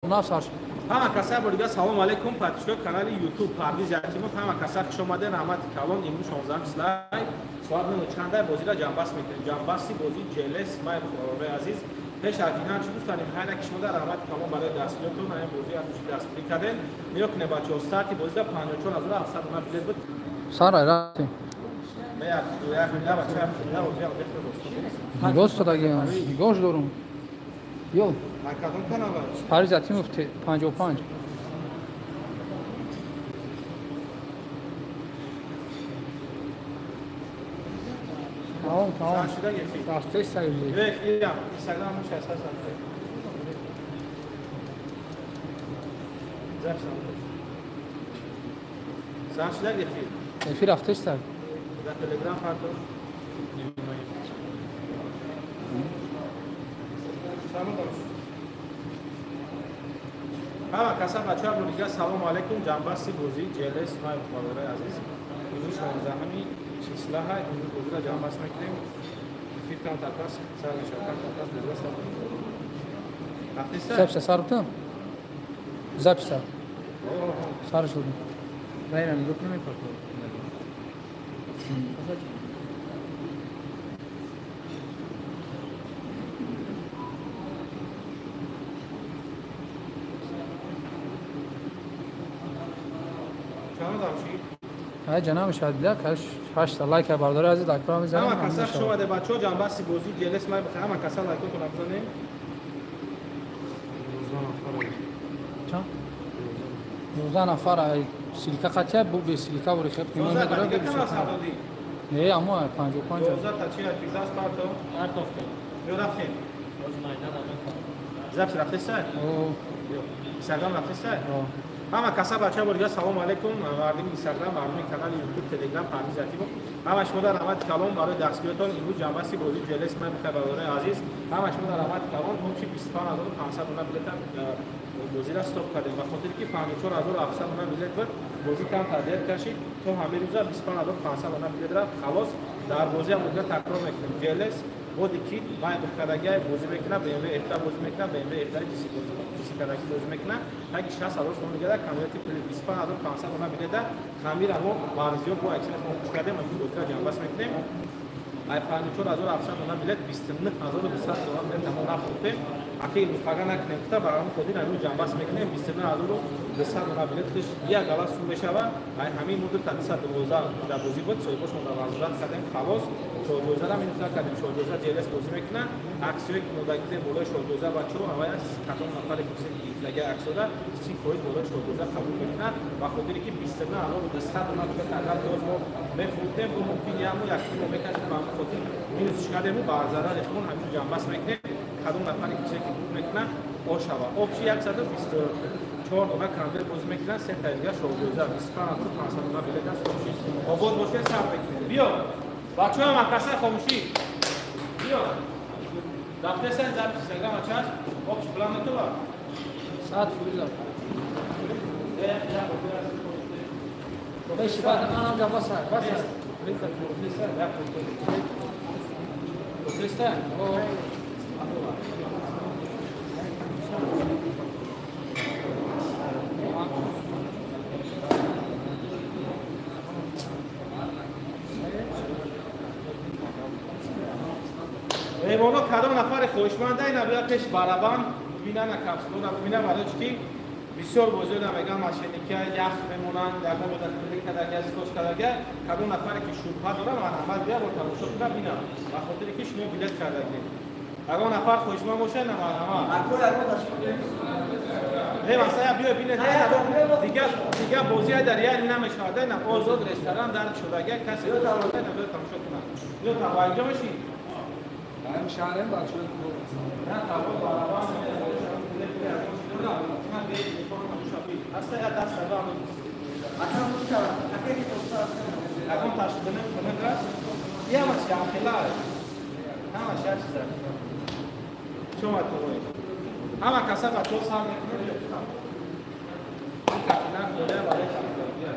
Нафсар. Ҳама каса бо дига салом алейкум, подписчикои канали YouTube Парвиз Ятимов, ҳама каса хуш омадед, раҳмати калон. Имрӯз 16 числай, соат 9 чандай бозиро ҷамъбаст мекунем. Ҷамъбасти бозии ЏЛС май бухорои азиз. Пеш аз финал чӣ гуфтанем? Ҳайна ки шумо дар раҳмати калон барои дастгириятон ҳамин бозии аз души дастгирӣ кардем. Нигоҳ кунед бачаҳо, старти бозида 54700 дона билет буд. Сарай рафтем. Нигоҳ стадаги, нигоҳш дорум. Ё. Парвиз Ятимов 55. Тамом, тамом. Рафте саюзи. Эфир рафте сай. Дар Телеграм фардо. Ҳама каса бачаҳо бо дига салом алейкум. Ҷамъбасти бозии ЏЛС май бухорои азиз. Имрӯз 16 числаҳа, имрӯз бозиро ҷамъбаст мекунем. Эфир камтар пас сар мешавад, камтар пас бозиро сар мекунем. Рафтеста? Записа сар бутам? Записа. Сар шудем. Байрам нигоҳ кунем партов. Ай ҷаноб шадля каш 8 лайк бардори азиз лайкро мезанем. Ҳама каса хуш омаде бачаҳо, ҷамъбасти бозии ЏЛС май ҳама каса лайкотонро бизанем. 19 нафар. Чанд? 19 нафар ай силка қатия бу бе силка вори хеб кунем медора. Не, амо 55. 12 та чи фирдавс парто? Партофтем. Ё рафтем. Боз майдан ама. Запись рафтеса? О. Инстаграм рафтеса? О. Ҳама каса бачаҳо бо дига салом алейкум, мардуми Инстаграм, мардуми канали YouTube, Телеграм Парвиз Ятимов. Ҳама шумо дар раҳмати калон барои дастгириятон. Имрӯз ҷамъбасти бозии ЏЛС май бухорои азиз. Ҳама шумо дар раҳмати калон. Ҳамчи 25500 дона билета бозиро стоп кардем. Ба хотири ки 54700 дона билет буд, бозӣ камтар дер кашид. То ҳамин рӯза 25500 дона билет рафт. Халос, дар бозӣ ҳам дига такрор мекунем. ЏЛС боди кит май бухорагиай бозӣ мекунад, BMW F бозӣ мекунад, BMW F GC бозӣ бозӣ мекунад. Таги 60000 сомон дига камияти пули 25500 дона билета хамира мо барзиё бо аксияш мо хуш кардем, имрӯз бозиро ҷамъбаст мекунем. Ай 54700 дона билет 29200 дона билет мо нафурӯхтем. Аки имрӯз пага накунем гуфта, ба ҳамин хотир имрӯз ҷамъбаст мекунем. 29200 дона билет хиш як гала сум мешавад. Ай ҳамин муддат та 212 дар бозӣ буд, соҳибошон дар вазорат кардем, халос. Шоҳҷоизаро минуса кардем. Шоҳҷоиза ЏЛС бозӣ мекунад. Аксиёе ки мо дагирем болои шоҳҷоиза бачаҳо, ҳавай аст кадом нафаре ки гирифтаги аксиёда 30% болои шоҳҷоиза қабул мекунад. Ба хотире ки 29200 дона билет агар боз мо мефурӯхтем, бо мумкин як моҳ як кило мекашид. Ба ҳамин хотир минусш кардему ба зарари худмон ҳамин ҷамъбаст мекунем. Кадом нафаре ки чеки буд мекунад, ошава. Обши 124 дона конверт бозӣ мекунад, се та дига шоҳҷоиза 25500 дона билет аст. Обши обод бошед, сар мекунем. Биё бачаҳо, ҳама каса хомӯшӣ. Биё рафтесан запись Инстаграм ачас, обши план метова? Саат фуриза. Беш баъд манам ҷамъбаст. Бас. Фуриза. О. Меҳмоно кадом нафаре хоҳишманда ина бия пеш барабан бинана капсулона бибина, барои чӣ ки бисёр бозиёна меган мошенникия ях мемонанд, ягон бода кадага скоч кадага. Кадом нафаре ки шубҳа дора, марҳамат бия бо тамошо куна бина, ба хотире ки шумо билет кардагед. Ягон нафар хоҳишманд боша, на марҳамат. Не, масалан биё бинед, дигар бозия дар реал намешавад, на озод ресторан дар шудага, касе на биё тамошо куна. Биё та ба инҷо мешин. Ҳам шаҳрем бачаҳо. На таво барабан ягон ташкиле кунед раст ямаш ямхела ҳамаш як чиза шума тавои ҳама каса бачаҳо сар мекунад. Ин капина холия барои капиталия.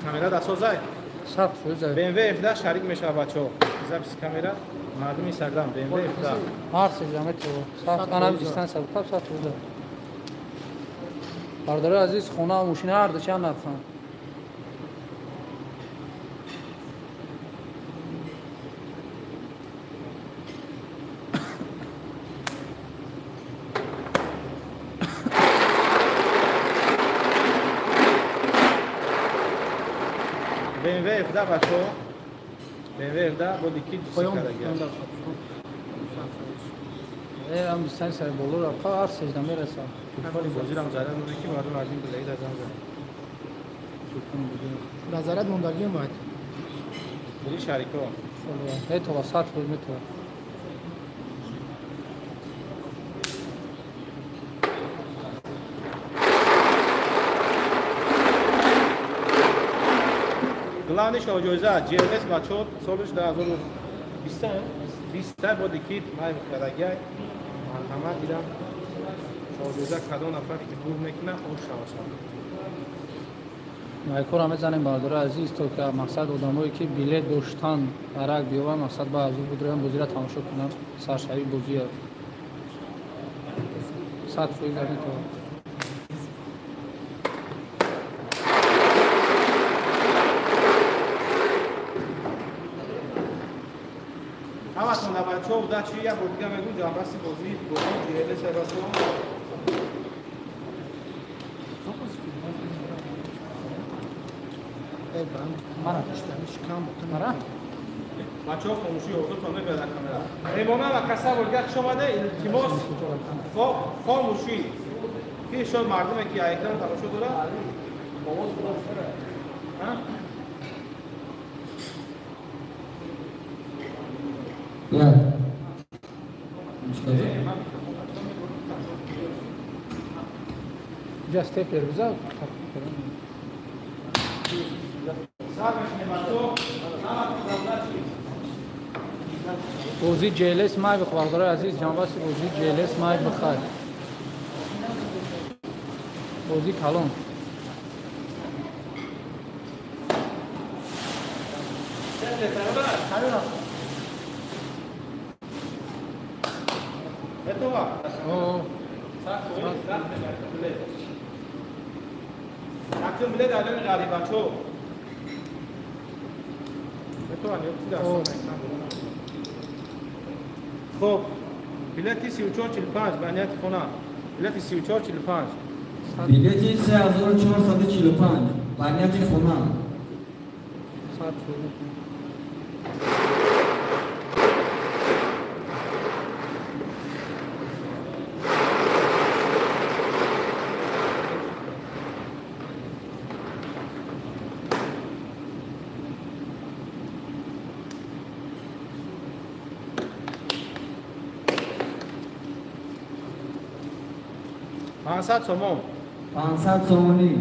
Камера дасозай? 100%. BMW F10 шарик мешавад бачаҳо. Записи камера мардуми Instagram BMW F10. Ҳар се ҷамъ то. Анам дистансия 100%. Бародари азиз, хона ва мошина ҳар ду чанд нарханд? BMW F10 бачаҳо. BMW F10 бо дики ҷисм карда. Ам дистансия боло рафт, ҳар сежда мерасад. Телефони бозирам зарар буд ки мардум аз ин билаи дар занг зад. Телефони бозир. Дар зарар мондагиам бояд. Буди шарико. Метова 100% метова. Главный шоҳҷоиза GLS бачаҳо солиш 2020 бо дикит май мухтарагиай марҳамат дидам шоҳҷоиза кадом нафаре ки бур мекунад хуш шавад. Майкора мезанем бародари азиз, то ки мақсад одамое ки билет доштан барак биёванд, мақсад ба аз ӯ будроян бозиро тамошо кунанд, саршавии бозия 100% метавонад. Ҳаматон да бачаҳо удачи, як бор дига мегӯм ҷамъбасти бозии бозии GLS бачаҳо. Бачаҳо хомӯшӣ ҳозиртон мебиёд дар камера. Меҳмонан ва каса бор дига хуш омада, илтимос хомӯшӣ. Ки шояд мардуме ки экран тамошо дорад овоз ҳа? Ya. Ҷа степлер биза. Бозии ЏЛС Майбах, бародарои азиз, ҷанбаси бозии ЏЛС Майбахай. Бозии калон. Хоб, билети 3445 ба нияти хона. Билети 3445. Билети 3445 ба нияти хона. 500 сомон. 500 сомонӣ.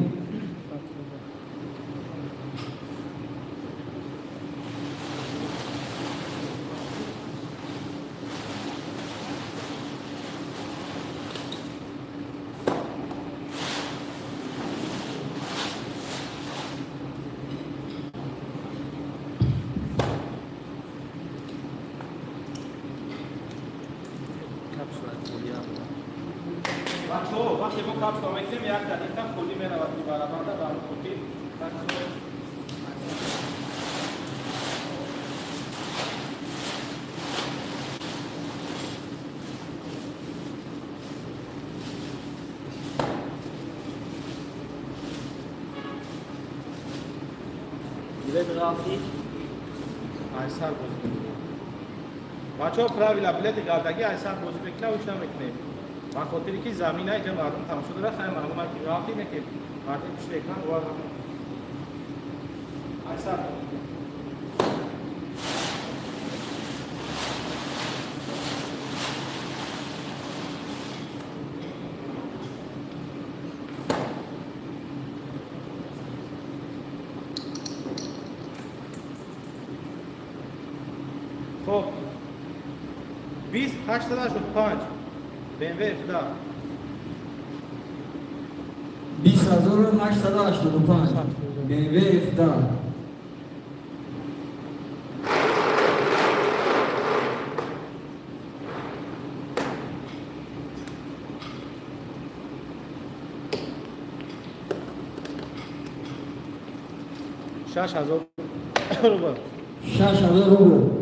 Вақте мо капсула мекунем, як дақиқа холӣ меравад ки барабанда ба ҳамин хотир. Билет ғалти айсар бозӣ мекунем. Бачаҳо, правила билети ғалтагӣ айсар бозӣ мекунем, уш намекунем. Ба хотире ки замина иҷа мардум тамошо дорад, хай маълум аст ки ғалти не ки мардум пушти экран бовар накунад. Айсар. Хоб, 20885 BMW F10. 20885 BMW F10. 6000 рубл. 6000 рубл.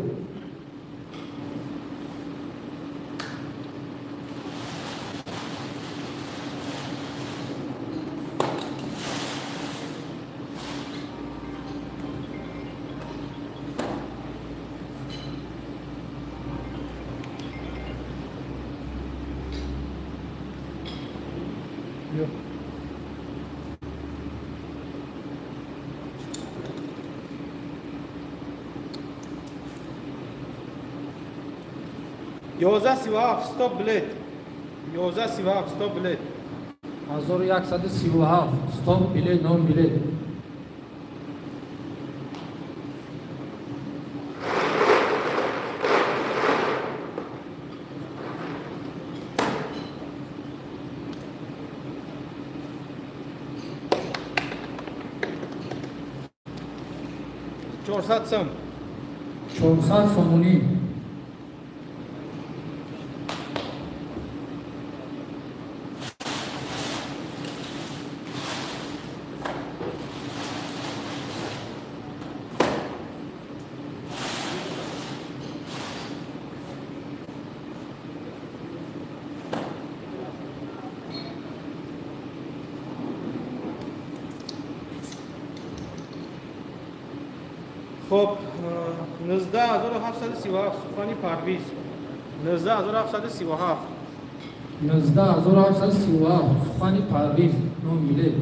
1137 стоп билет. 1137 стоп билет. 1137 стоп билет, нон билет. 400 сом. 400 сомонӣ. Хоб, 19737 сухани Парвиз. 19737. 19737 сухани Парвиз, ном билет.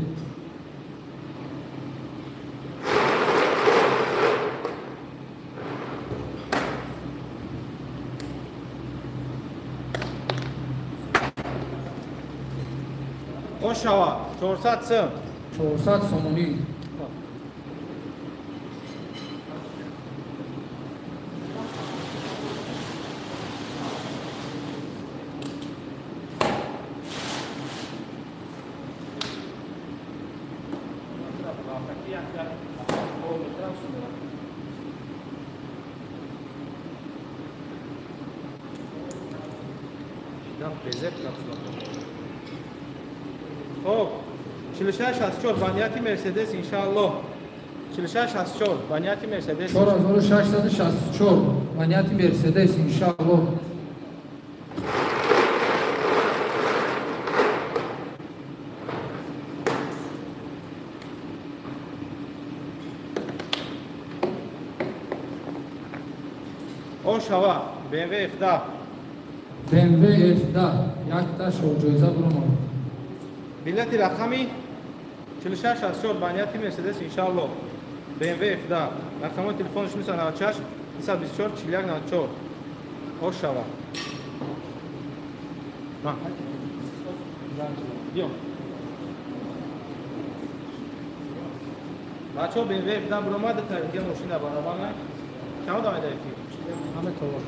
Ошава 400 сом. 400 сомонӣ. Хоб, 4664 ба нияти Мерседес иншааллоҳ. 4664 ба нияти Мерседес. 4664 ба нияти Мерседес иншааллоҳ. Ошава BMW F10. BMW F10 якта шоҳҷоиза буромад. Билети рақами 4664 ба нияти Мерседес иншааллоҳ. BMW F10. Рақамҳои телефонаш 996 324 41 94. Ошава. Биё. Бачаҳо BMW F10 буромад, дига мошина баробар на. Чанд одам медаҳед? Ҳама товар.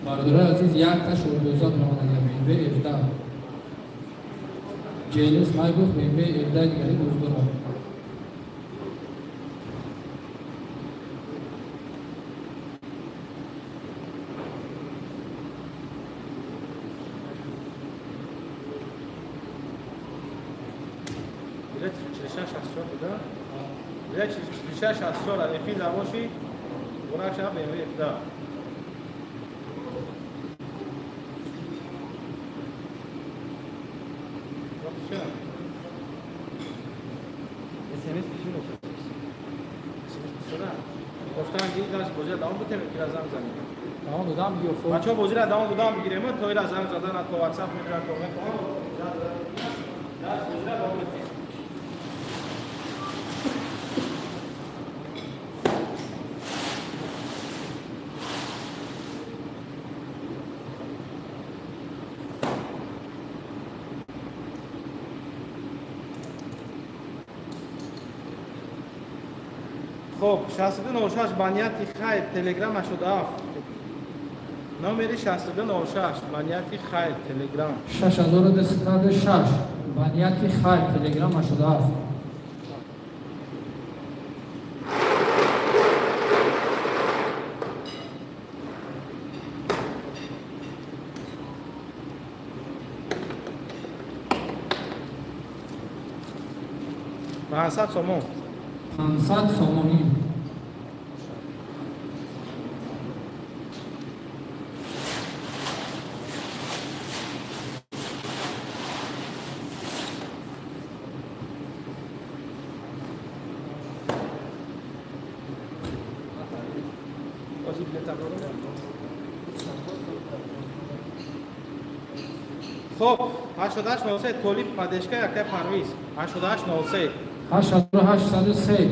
Бародарои азиз, якта шоҳҷоиза буромад BMW F10. GLS Maybach BMW F10 дигари боз дорад. Билет 4664 буда? Билет 4664 эфир бошӣ, бурак шава BMW F10. SMS бисёр аст. SMS бисёр аст. Гуфтан ки ин бозиро давом бутем, ки занг занем. Давом додам биё хуб. Бачаҳо бозиро давом додам бигирем, то ира занг задан то WhatsApp мебирад, то мефаҳмам. Бозиро давом бутем. Хоб, 6206 ба нияти хайр, Телеграм 87. Номери 6206 ба нияти хайр, Телеграм. 6206 ба нияти хайр, Телеграм 87. 500 сомон. 500 сомонӣ. Хоб, 8803 Толиб Падешка яктай Парвиз. 8803. 8803.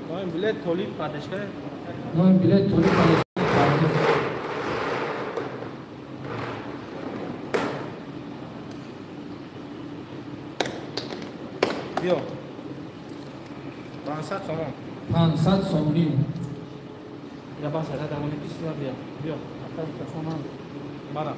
Ноим билет Толиб Падешка. Ноим билет Толиб Падешка Парвиз. Биё. 500 сомон. 500 сомонӣ. Я бас ада давони бисёр биё. Биё. Ака микрофон. Мана.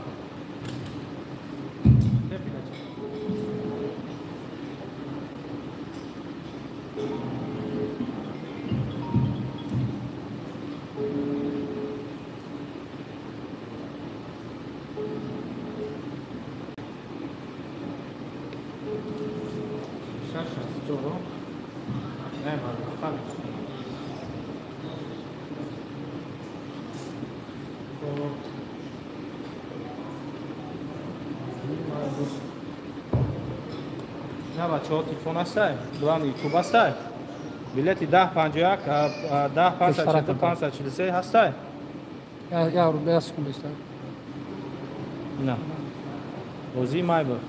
На бачаҳо телефон ҳастай, главный ютуб ҳастай. Билети 1051 10 542 543 ҳастай. Я рубля секунду ҳастай. На. Бозии Майбах.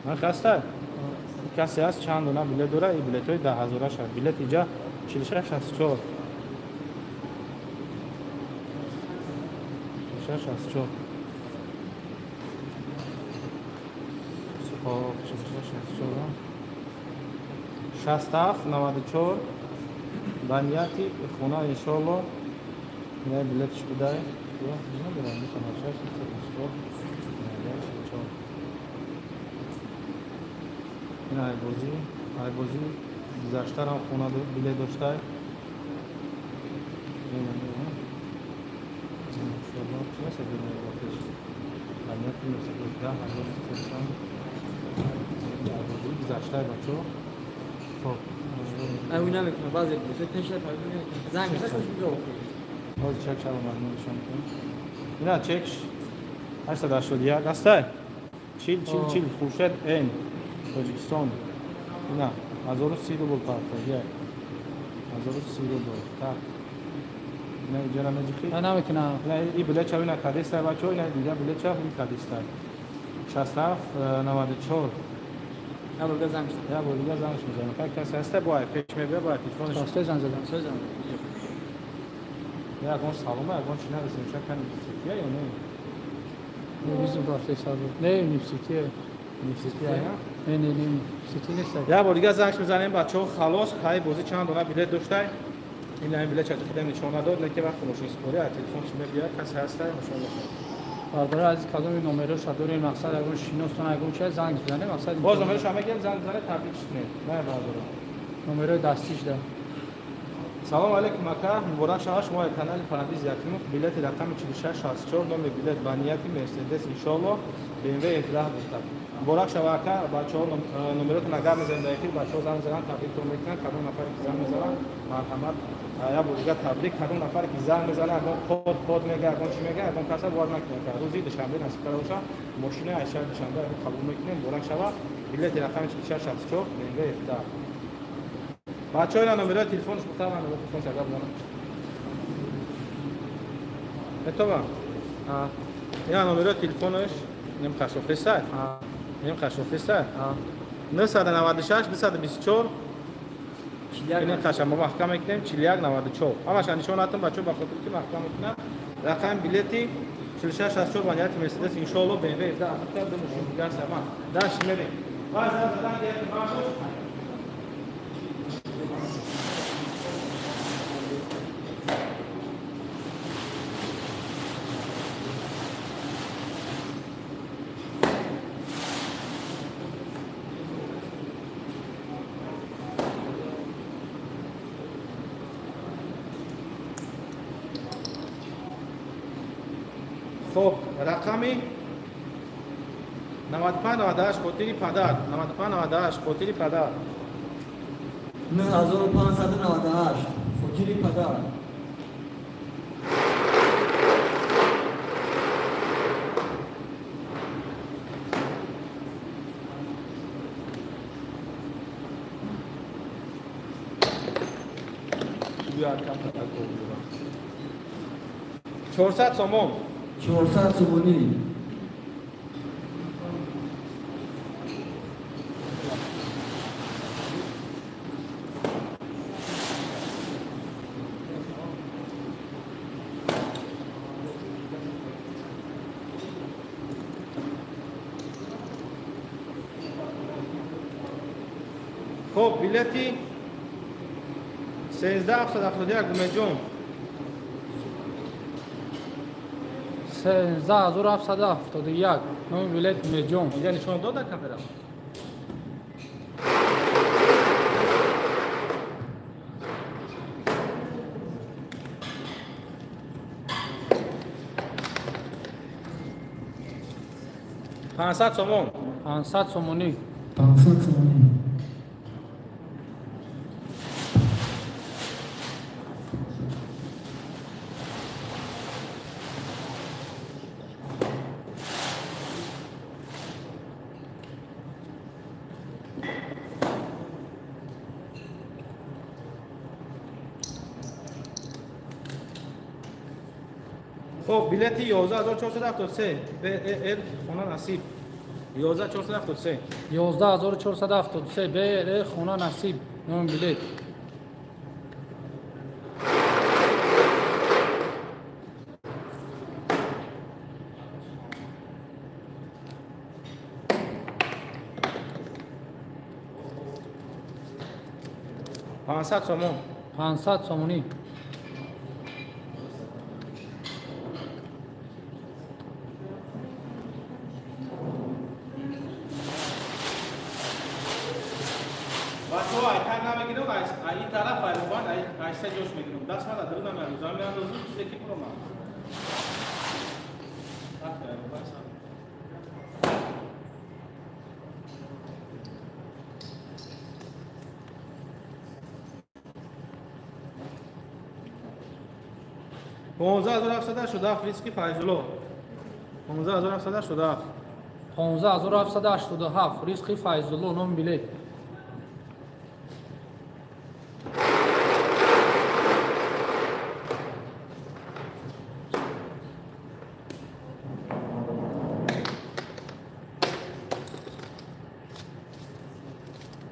Ман ҳастай? Касе ҳаст чанд дона билет дора, ин билетҳои 10 000 шад. Билет иҷа 46 64. 46 64. Хоб, 46 64. 67 94 ба нияти хона иншоалло. Ина билетш будай. Надорам, 96 84 94. Ин айбозӣ гузаштарам хона билет доштай. Иншоалло, чи аст ба нияти Мерседес 10 300 айбозӣ гузаштай, бачо. Хоб. Ай намекунам, баъзе пеш занг мезанам. Ҳозир чек шава, мардум нишон кунем. Ина чекш 881 астай. 40 40 40 Хуршед Н Тоҷикистон. Ина 1030 рубл партоя. 1030 рубл. Так. Ина иҷара меҷихи? Ай намекунам. Ина и билет чави на кадестай, бачо, ина дига билет чав и кадестай. 67 94. Я бор занг. Я бор дига зангш мезанам. Как касе ҳаста бо ай пеш мебия, бо ай телефонш. Росте занг задам. Сөзам. Ягон салома, ягон чи нарасем, ча кани сетия ё не? Не, визм рафте сабр. Не, нифсития. Нифсития, я? Не, не, не, нифсити нест. Я бор дига зангш мезанем, бачаҳо, халос, ҳай бозӣ чанд дона билет доштай. Ин ҳамин билет чати худам нишон надод, лекин вақти мошинсупорӣ ай телефонш мебия, касе ҳаста, иншоалло. Бародари азиз, кадоми номероша дорем, мақсад ягон шиностон, ягон чиз занг бизанем, мақсад Боз номероша мегем, занг бизанед, таблик кунед. Не, бародаро. Номерои дастиш да. Салом алейкум, ака, муборак шава шумо канали Парвиз Якимов. Билети рақами 46 64, номи билет ба нияти Мерседес иншоалло BMW F10 бошад. Муборак шава, ака, бачаҳо номеротон агар мезанед дар эфир, бачаҳо занг мезананд, табриктон мекунанд. Кадом нафаре ки занг мезананд, марҳамат, як бор дига табрик. Кадом нафаре ки занг мезанад, ягон код мега, ягон чӣ мега, ягон каса бовар накунед. Рӯзи душанбе насиб карда боша, мошина аз шаҳри Душанбе қабул мекунем. Муборак шава. Билети рақами 46 64 BMW F10. Бачаҳо, ина номерои телефонш бутава, номерои телефонш агар бизанам. Метова? Ина номерои телефонаш, нем қашофеса. Нем қашофеса. 996 224 ина қаша мо маҳкам мекунем 41 94. Ҳамаша нишон натам, бачаҳо, ба хотири ки маҳкам мекунам. Рақами билети 46 64 ба нияти Мерседес иншоалло BMW F10 афта ду мошин дигар сама. Даш мерем. Баъд задан як бахш. Хоб, рақами 95 98 хотири падар, 95 98 хотири падар. 9598 хотири падар. 400 сомон. 400 сомонӣ. Хоб, билети 13771 Умедҷон. 13771 номи билет Умедҷон. Инҷа нишон дода камера. 500 сомон. 500 сомонӣ. 500 сомонӣ. Хоб, билети 11473 БЛ хона насиб. 11473. 11473 Б хона насиб номи билет. 500 сомон. 500 сомонӣ. Бачаҳо, ай так намегирам, ай ин тараф, ай рубан, ай се ҷош мегирам. Даст мада дурда меандозам, меандозам, чизе ки буромад. Ай рубан сар. 15787 ризқи Файзулло. 15787. 15787 ризқи Файзулло номи билет.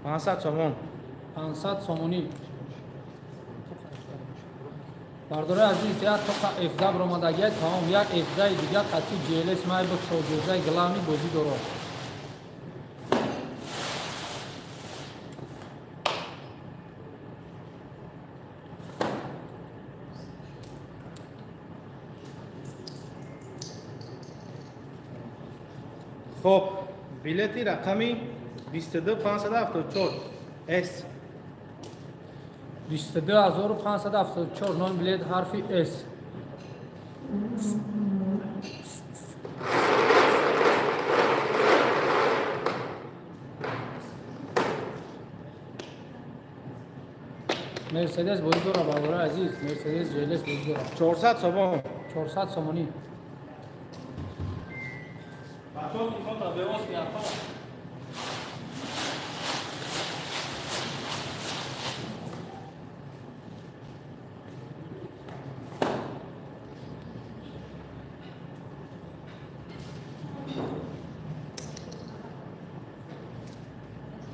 500 сомон. 500 сомонӣ. Бардораи азиз, як тоқа F10 баромадагиай, тамом, як F10 дигар қатъи GLS Maybach шоҷозаи главни бозӣ дорад. Хоб, билети рақами 22574 S. 22574 номи билет ҳарфи S. Мерседес бозӣ дорад, бародари азиз, Мерседес GLS бозӣ дорад. 400 сомон. 400 сомонӣ. Бачаҳо, телефонро бевоз кунед.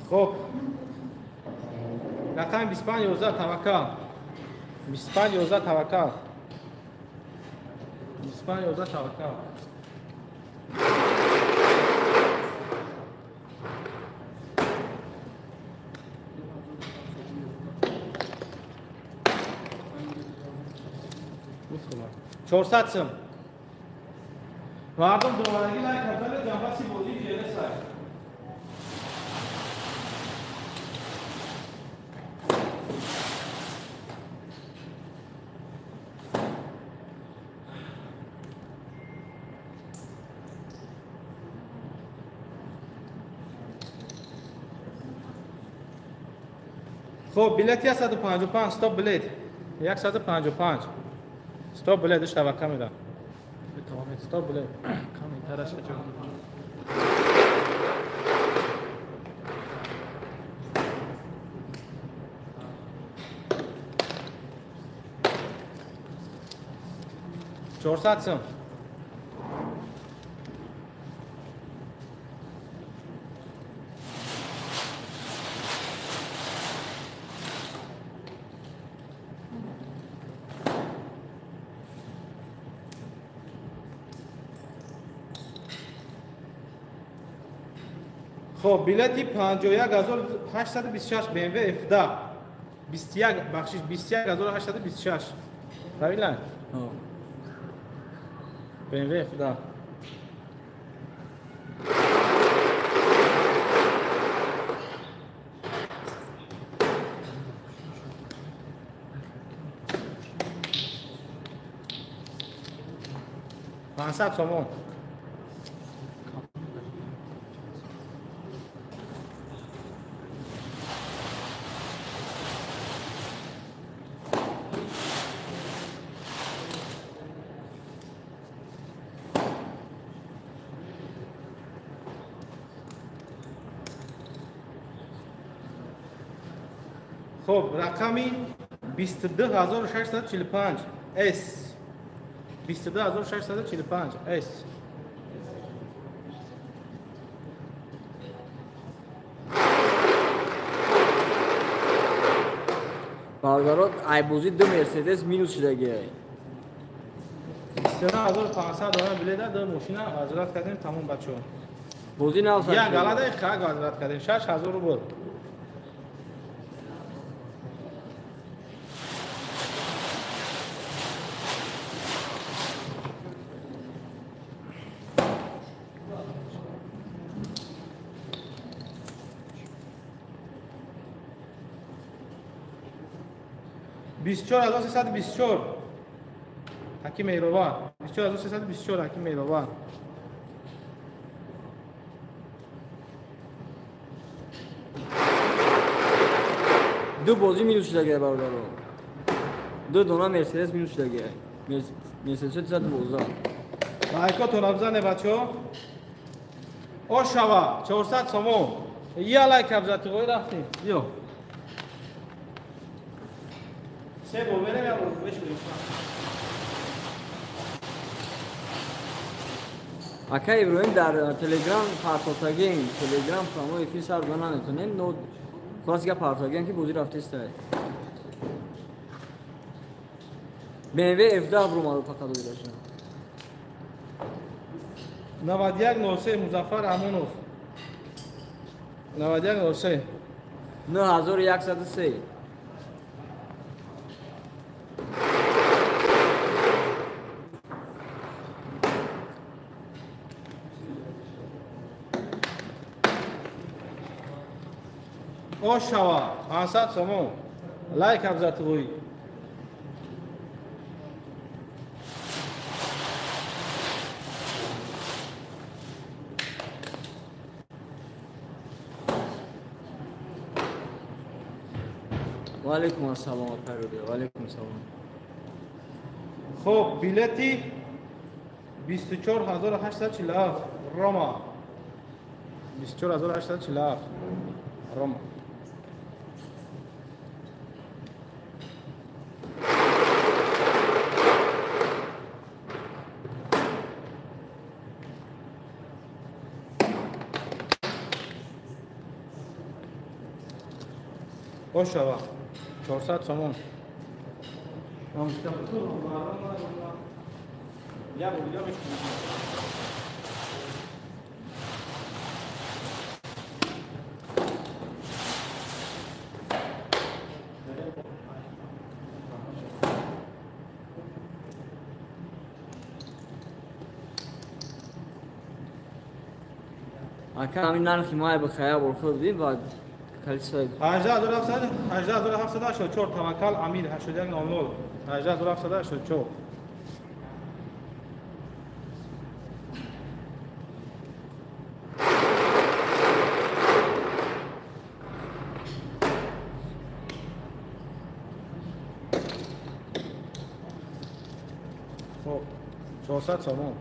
Хоб, рақами 2511 таваккал. 2511 таваккал. 2511 таваккал. 400 сом. Мардум дованагӣ лайк кардани ҷанбаси бозии GLS ай. Хоб, билети 155, стоп билет. 155. Стоп билет, иш тавакка мира. Стоп билет. 400 сом. Хоб, билети 51826 BMW F10. 21, бахшиш, 21826. Правильно? BMW F10. 500 сомон. Хоб, рақами 22645 S. 22645 S. Бародарот, ай бозӣ ду Мерседес минус шудагиай. 29500 дона билета ду мошина возврат кардем, тамом бачаҳо. Бозӣ нав сар. Як галада хак возврат кардем, 6000 рубл. 24324 ҳаким Эйрова, 24324 ҳаким Эйрова. Ду бозӣ минус шудагиай бародаро. Ду дона Мерседес минус шудагиай. Мерседес 312. Лайкотонро бизане бачаҳо. Ошава 400 сомон. Я лайк абзатиғои рафтем. Биё. Се бор берем я бор бешурем. Ака Иброҳим дар Телеграм партофтагием. Телеграм прямой эфир сар дода наметонем, но хулас гап партофтагием ки бозӣ рафтестай. BMW F10 бромаду фақат оидаша. 9103 Музаффар Амонов. 9103. 9103. Ошава 500 сомон. Лайк абзатғӯй. Ва алайкум ассалом апайруди. Ва алайкум салом. Хоб, билети 24847 Рома. 24847 Рома. Ошава 400 сомон. Я буду делать. Ака ҳамин нархи май бихая борхӯд бин ва количество 18784 Таваккал Амир 8100 18784. Хоб, 400 сомон.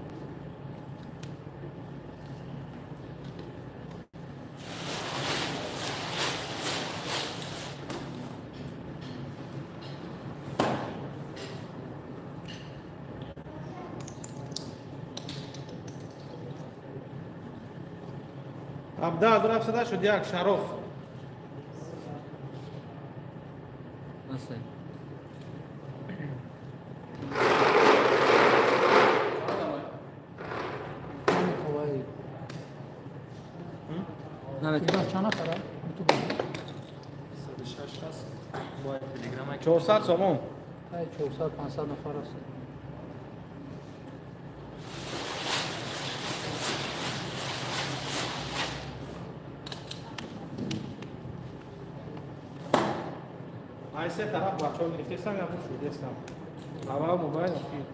17781 Шароф. Аслан. Чанд нафара? 400 сомон. 400-500 нафар аст. Ай се тараф бачаҳо гирифтестам, я шудестам. Аввал мобайл охир.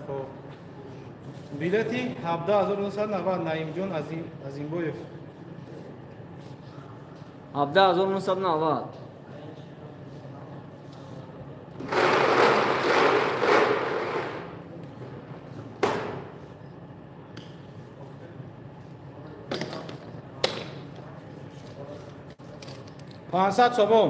Хоб. Билети 17990 Наимҷон Азимбоев. 17990. 500 сомон.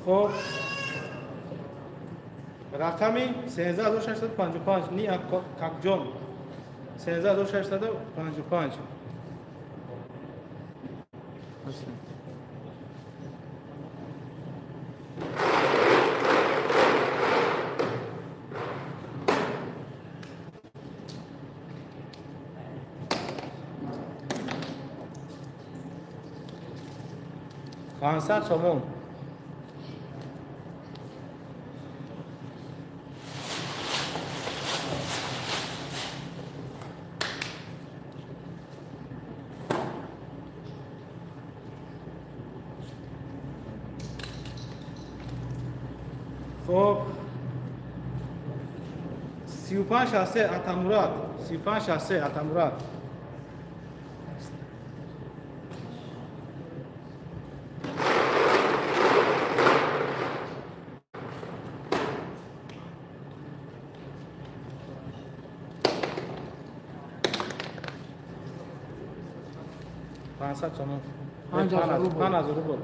Хоб рақами 13655 ни Какҷон 13655. 500 сомон. خب 3563 Атамурад 3563 Атамурад. 500 сомон. 5000 рубл.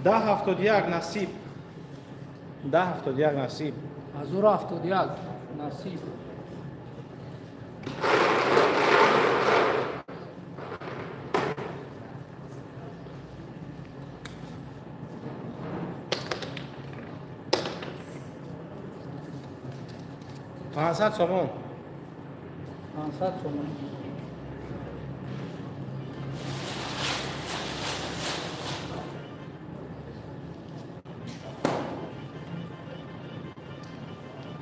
Даҳ 71 насиб. 1071 насиб. 1071 насиб. 500 сомон. 500 сомон.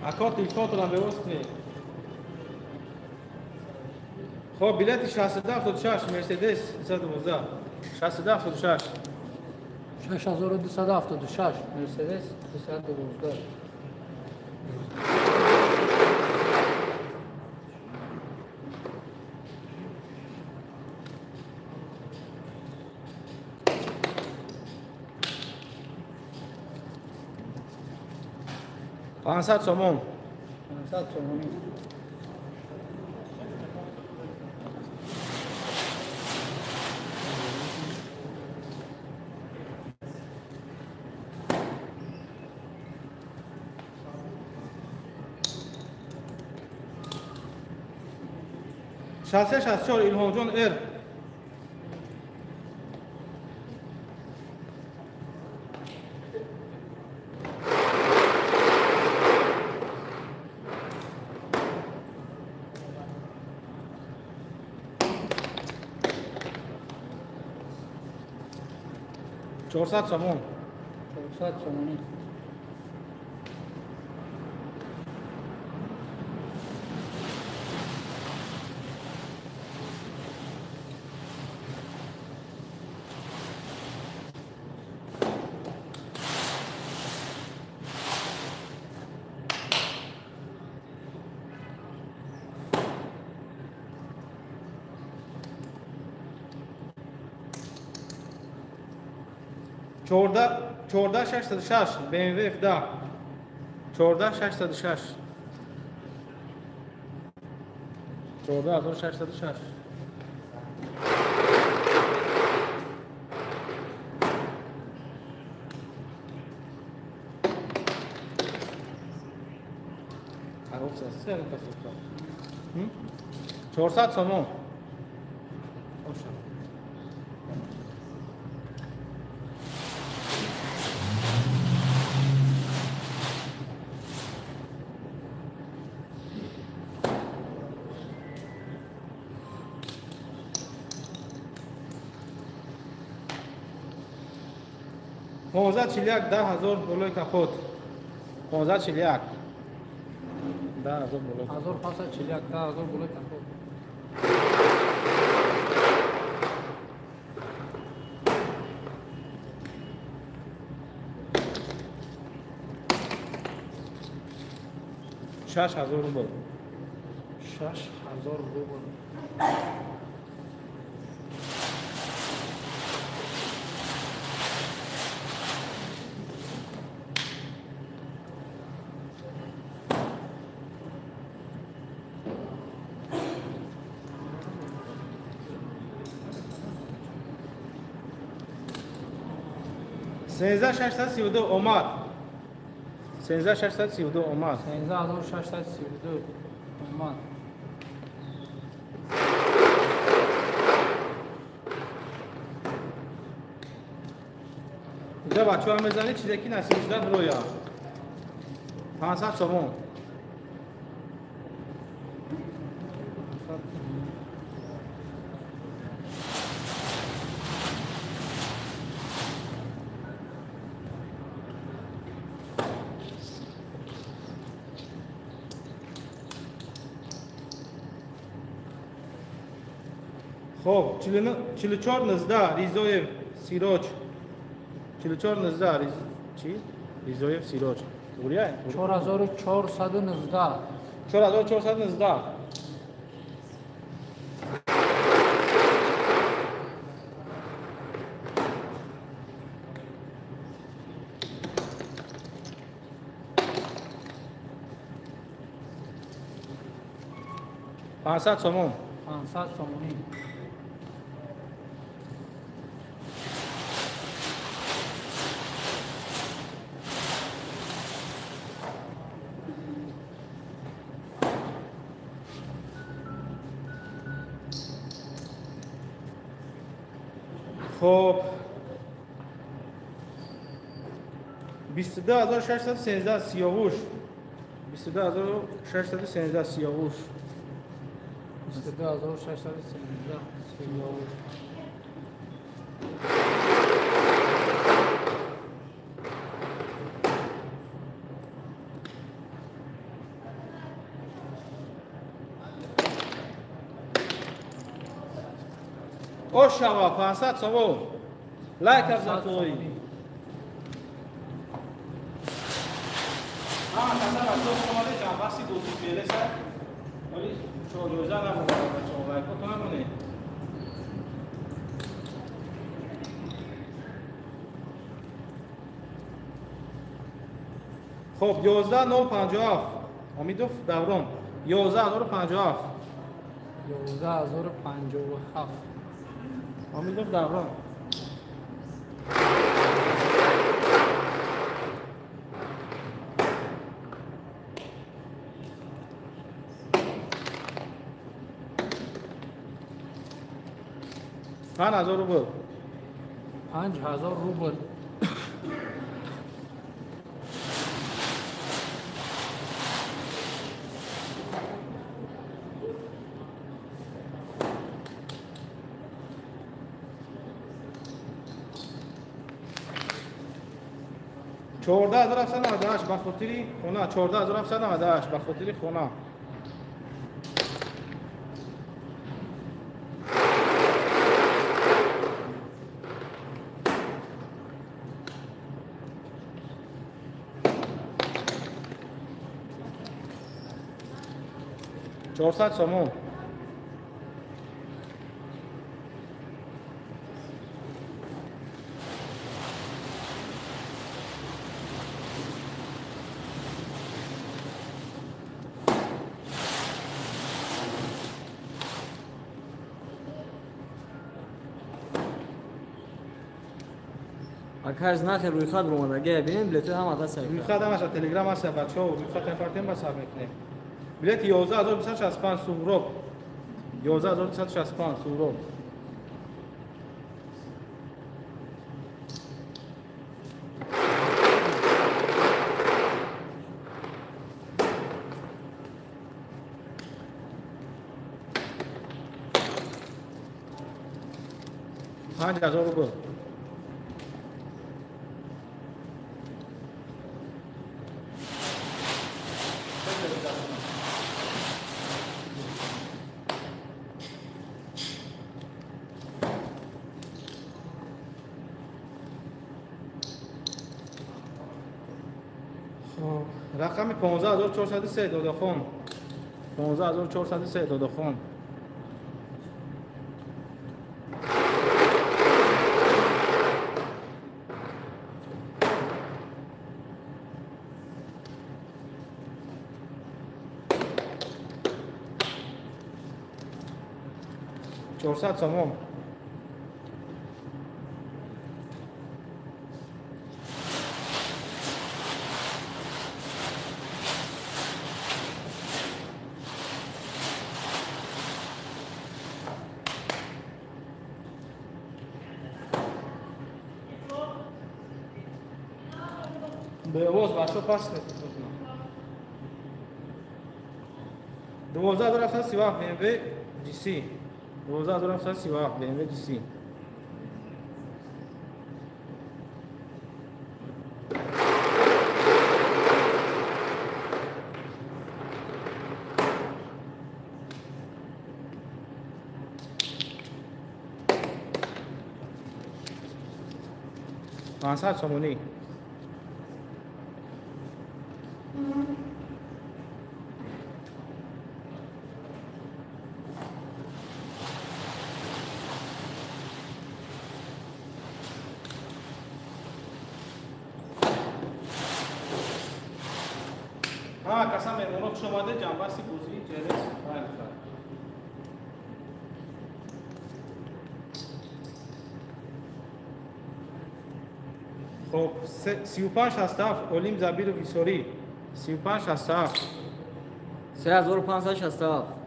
Ако телефонтонам бевоз кунед. Хоб билети 6276 Мерседес 212 6276 6276 Мерседес 212. 500 сомон. 500 сомон. 6364 Илҳомҷон Р. 400 сомон. 400 сомонӣ. 14606 BMW F10 14606 14606. 400 сомон. 1541 10000 болои капот. 1541. 10,000 боло. 1541 10,000 боло. 6,000 рубл. 6,000 рубл. 13632 омад. 13632 омад. 13632 омад. Инҷа бачаҳо мезанед чизе ки насиб шуда бироя. 500 сомон. хоб 4419 Ризоев Сироҷ. 4419 чӣ? Ризоев Сироҷ. Туғрия? 4419. 4419. 500 сомон. 500 сомонӣ. хоб 22613 Сиёвуш. 22613 Сиёвуш. 22613 Сиёвуш. Ошава 500 сомон. Лайк абзатои. Ҳама каса бачаҳо омаде ҷанбаси бозӣ белеса. Вале чор ҷоиза намонад бачаҳо, лайкото намонед. Хоб 11057 Омидов Даврон. 11057. 11057 Омидов Даврон. 5000 рубл. 5000 рубл. 14798 ба хотири хона. 14798 ба хотири хона. 400 сомон. акаш нахе рӯйхат ромадагия бинем, билетҳо ҳама даст. Рӯйхат ҳамаша Телеграм ҳаст бачаҳо, рӯйхат партем ба сар мекунем. Билети 11265 Суҳроб. 11265 Суҳроб. 5000 рубл. Рақами 15403 Додахон. 15403 Додахон. 400 сомон. Бевоз бачо пас 12737 BMW GC 12737 BMW GC. 500 сомонӣ. Касам меҳмонҳо хуш омада ҷанбасти бозии ҷрс Райфа. Хоб 3567 Олим Забиров Исорӣ 3567 3567.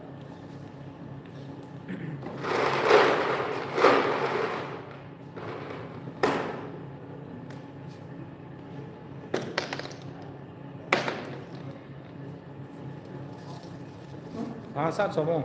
500 сомон.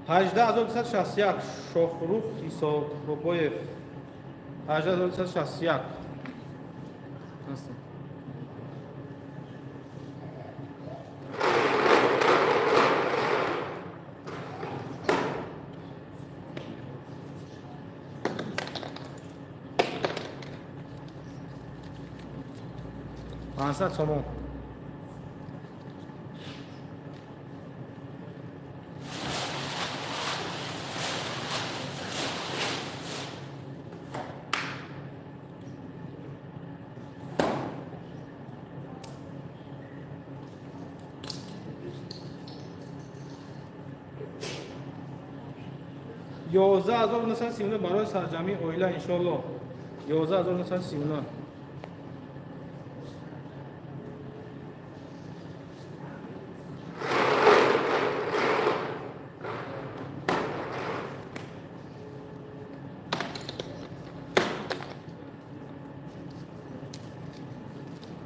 18261 Шохрух Исобоев 18261. 500 сомон. 11939 барои сарҷамъии оила иншоалло. 11939.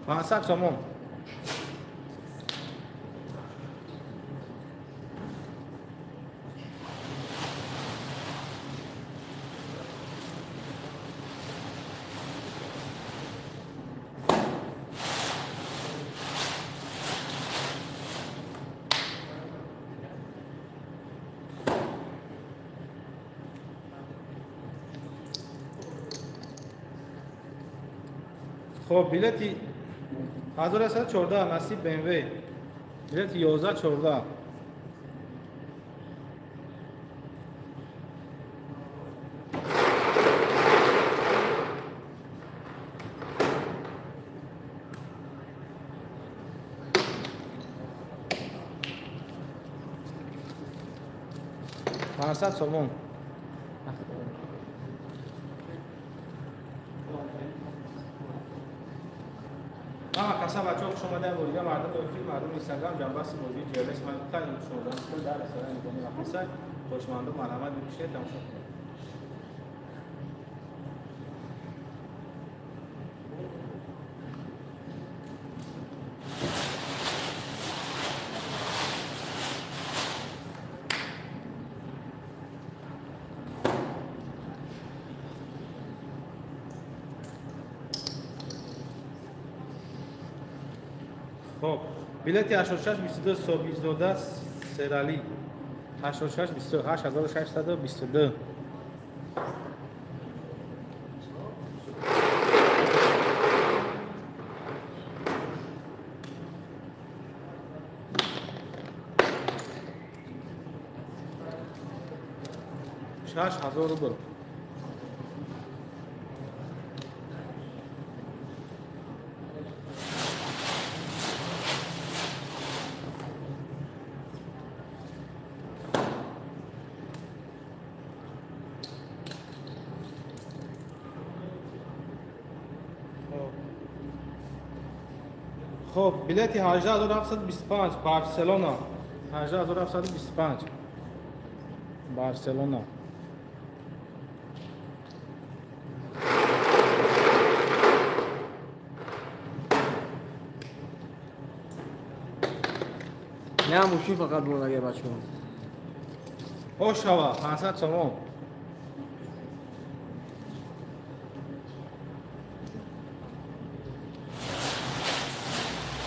500 сомон. хоб билети 1114 насиб BMW билети 1114. 500 сомон. Каса бачаҳо хуш омадаем борига мардум эфир, мардум Инстаграм ҷанбасти бозии ҷрс Малика шодан дар ресторани Нигони Вақиса. Хушманду марҳамат бипишед, тамошо кунед. Хоб, билети 8622 Собирзода Серали. 8622 8622. 6000 рубл. Хоб, билети 18725 Барселона. 18725 Барселона. Не мошин фақат мондаги бачаҳо. Ошава 500 сомон.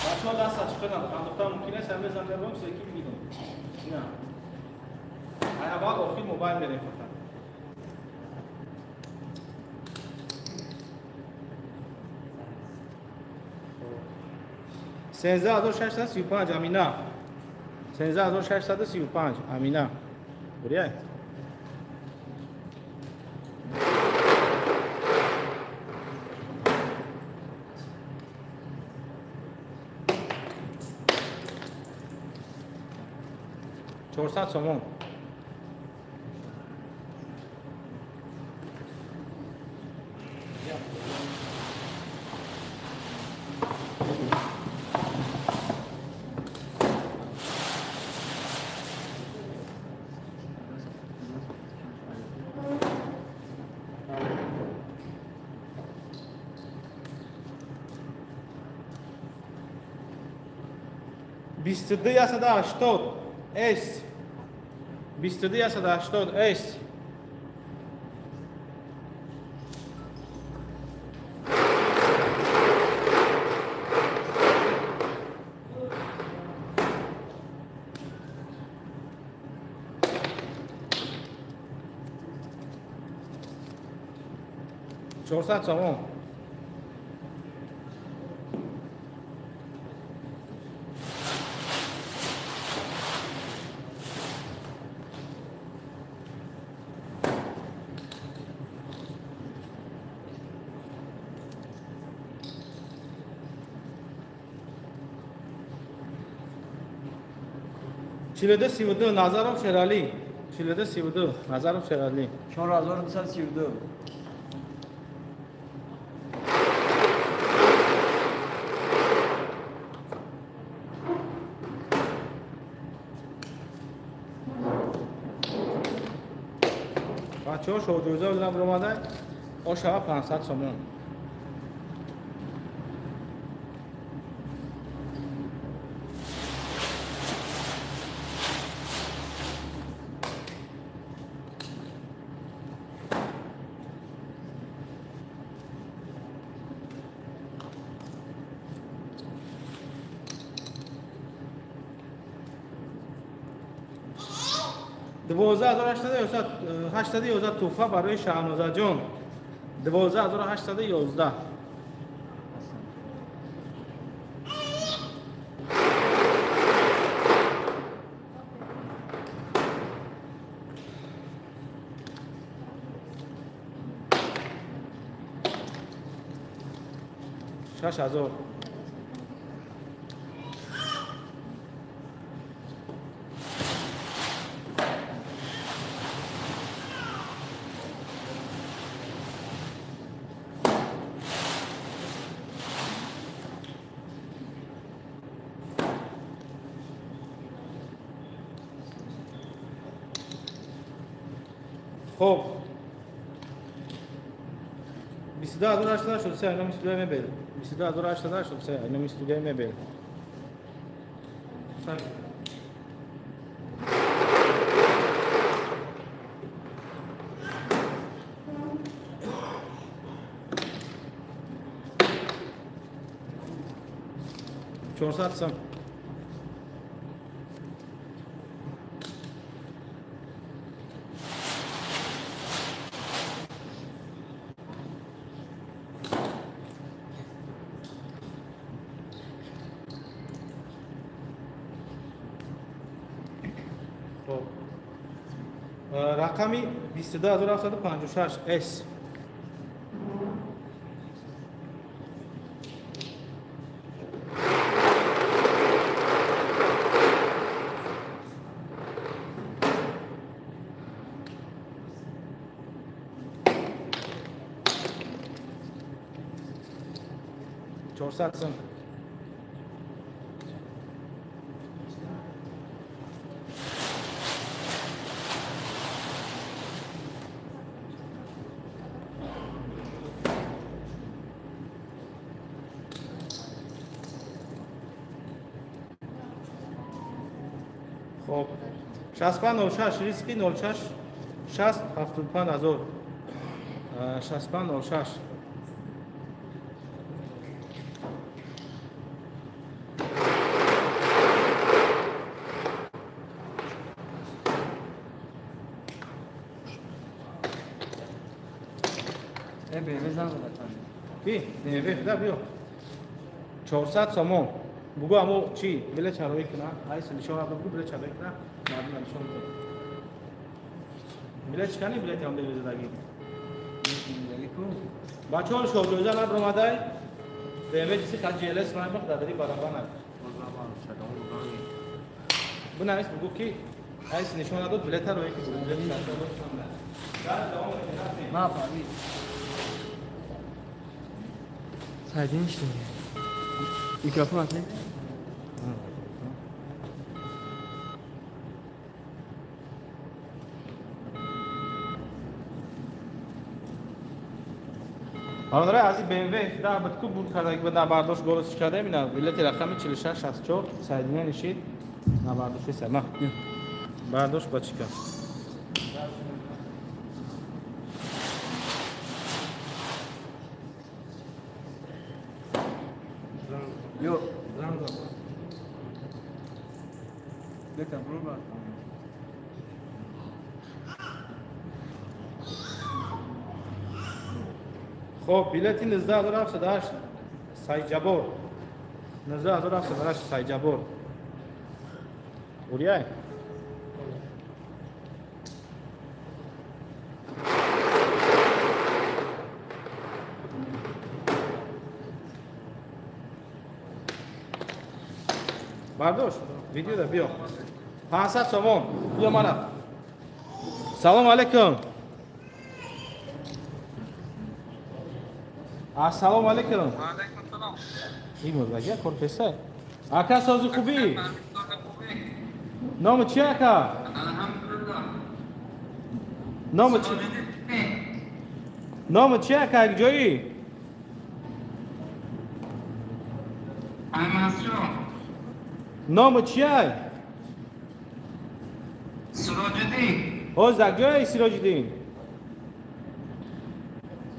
Бачаҳо даст чиқананд, андохтан мумкин аст, ҳама замбербон чизе ки бибинем. На. Ай аввал охир мобайл мерем фақат. 13635 Амина. 13635 Амина. Буряй. 400 сомон. 22180 S 22180 S 400 сомон. 4232 Назаров Шерали. 4232 Назаров Шерали. 4232. Бачаҳо шоҳҷоиза омада ошава 500 сомон. 12811 туҳфа барои Шаҳнозаҷон. 12811. 6000. Хоб, 22883 айноми студияи мебел. 22883 айноми студияи мебел. 400 сом. Рақами 22756 S. 400 сом. خب 6506 риски 06 60 75 ҳазор 6506. BMW занг задатан. Ки? BMW худа биё. 400 сомон. Бугу амо чи? Билет чарои кина. Айс нишон рафта бугу билет чарои кина. Мардум нишон буда. Билет чикани билет ҳам BMW задаги. Бачаҳо шоҳҷоиза набромадай. BMW ҷиси хат GLS маймақ дадари барабанак. Бунавис бугу ки айс нишон надод билета рои ки билет чарои. Ма парвиз. Сайдин что ли? Микрофон отли. Бародари азиз BMW да битку бурд карда ки набардошт голос карда ина билети рақами 4664 Сайдина нишид набардошт сама. Бардошт ба чика. Yo, zanг зад. Бета бруба. Хоб, билети 19708 Сайҷабор. 19708 Сайҷабор. Уряй. Бардош, видео да биё. 500 сомон. Биё мана. Салом алейкум. Ассалому алейкум. Ва алейкум салом. Ин мурдагия кор песа. Ака сози хубӣ? Номи чи ака? Алҳамдулиллоҳ. Номи чи? Номи чи ака? Ҷои? Аймасҷон. Номи чи ай? Сироҷиддин. Ҳоз дар ҷои Сироҷиддин?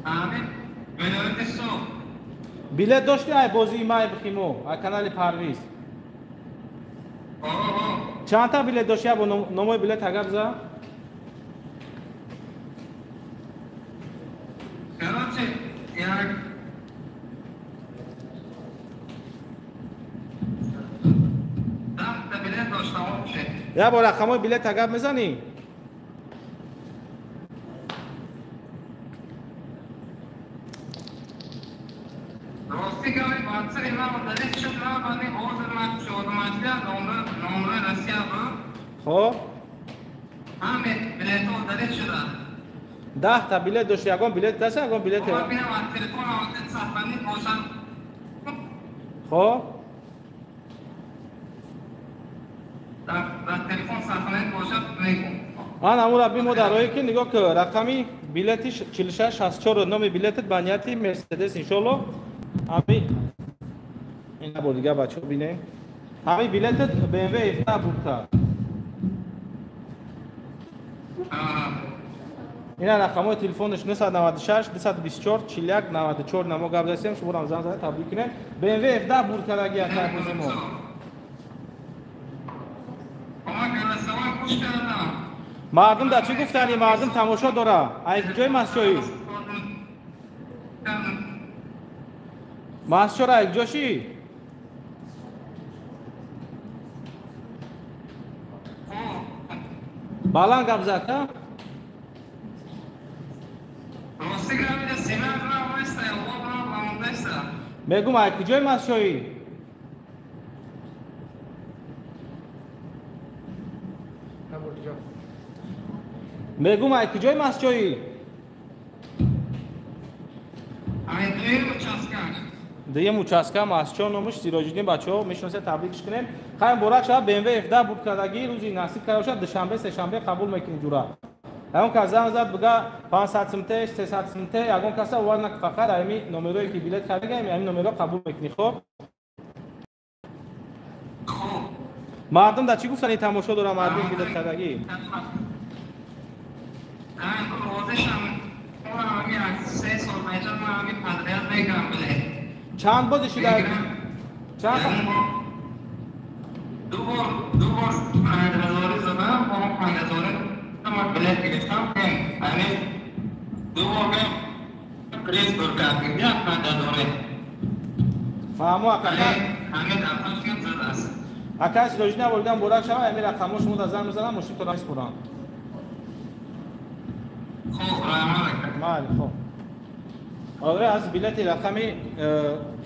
Амин. Вилояти Суғд. Билет дошти ай бозии май бихимо, ай канали Парвиз? Оҳо. Чандта билет дошти? Бо номои билет агар биза? Короче, як 10 билет доштам вообще. Я бо рақамои билет агар мезанӣ? Рости гапи бача имам далил шуд набани ҳозир ман шодмаҷлия номри Россия буд. Хоб. Ҳаме билетҳо далил шуда. 10 билет дошти, ягон билет даст, ягон билет. Ман бинам аз телефон ҳозир саҳфани бошад. Хоб. Дар телефон саҳфани бошад мегӯм. Ман амура бимо дар рое ки нигоҳ кун, рақами билети 4664 номи билетат ба нияти Мерседес иншолло. Ами ин бор дига бачаҳо бинем. Ҳами билетат BMW F7 бурта. Ина рақамҳои телефонаш 996 224 41 94 намо гап задем, шуморо занг зада табрик кунем. BMW F10 бурд кардаги акай бози мо. Мардум да чӣ гуфтани? Мардум тамошо дора. Ай куҷои масчоӣ? Масчора ай куҷошӣ? Баланд гап зад, ҳа? Мегум, ай куҷои масчоӣ? Мегум, ай куҷои масчоӣ? Дуюм участка масчо номуш Сироҷиддин. Бачаҳо мешиносед, табрикш кунем. Хайр, муборак шавад. BMW F10 бурд кардагӣ, рӯзи насиб карда бошад, душанбе, сешанбе қабул мекунем ҷура. Ягон кас занг зад, бига 500 сумте, 300 сумте, ягон каса овар нак, фақат ами номерое ки билет харида, ами номеро қабул мекунӣ, хоб? Мардум да чӣ гуфтани тамошо дорам, мардум билет хардагӣ? Чанд бози шуда? Чанд? Ду бор 5000 задам, бо 5000 ман билет гирифтам, ҳамин ду бор приз бур кардем, 5000. Фаҳмо ака. Ҳамин дафъа задааст. Ака Сироҷиддин аввалидан муборак шавад, ҳамин рақамҳо шумо дар занг мезанам, мошин то меспорам. Хуб, раҳмат ака. Майли, хуб. Оре, аз билети рақами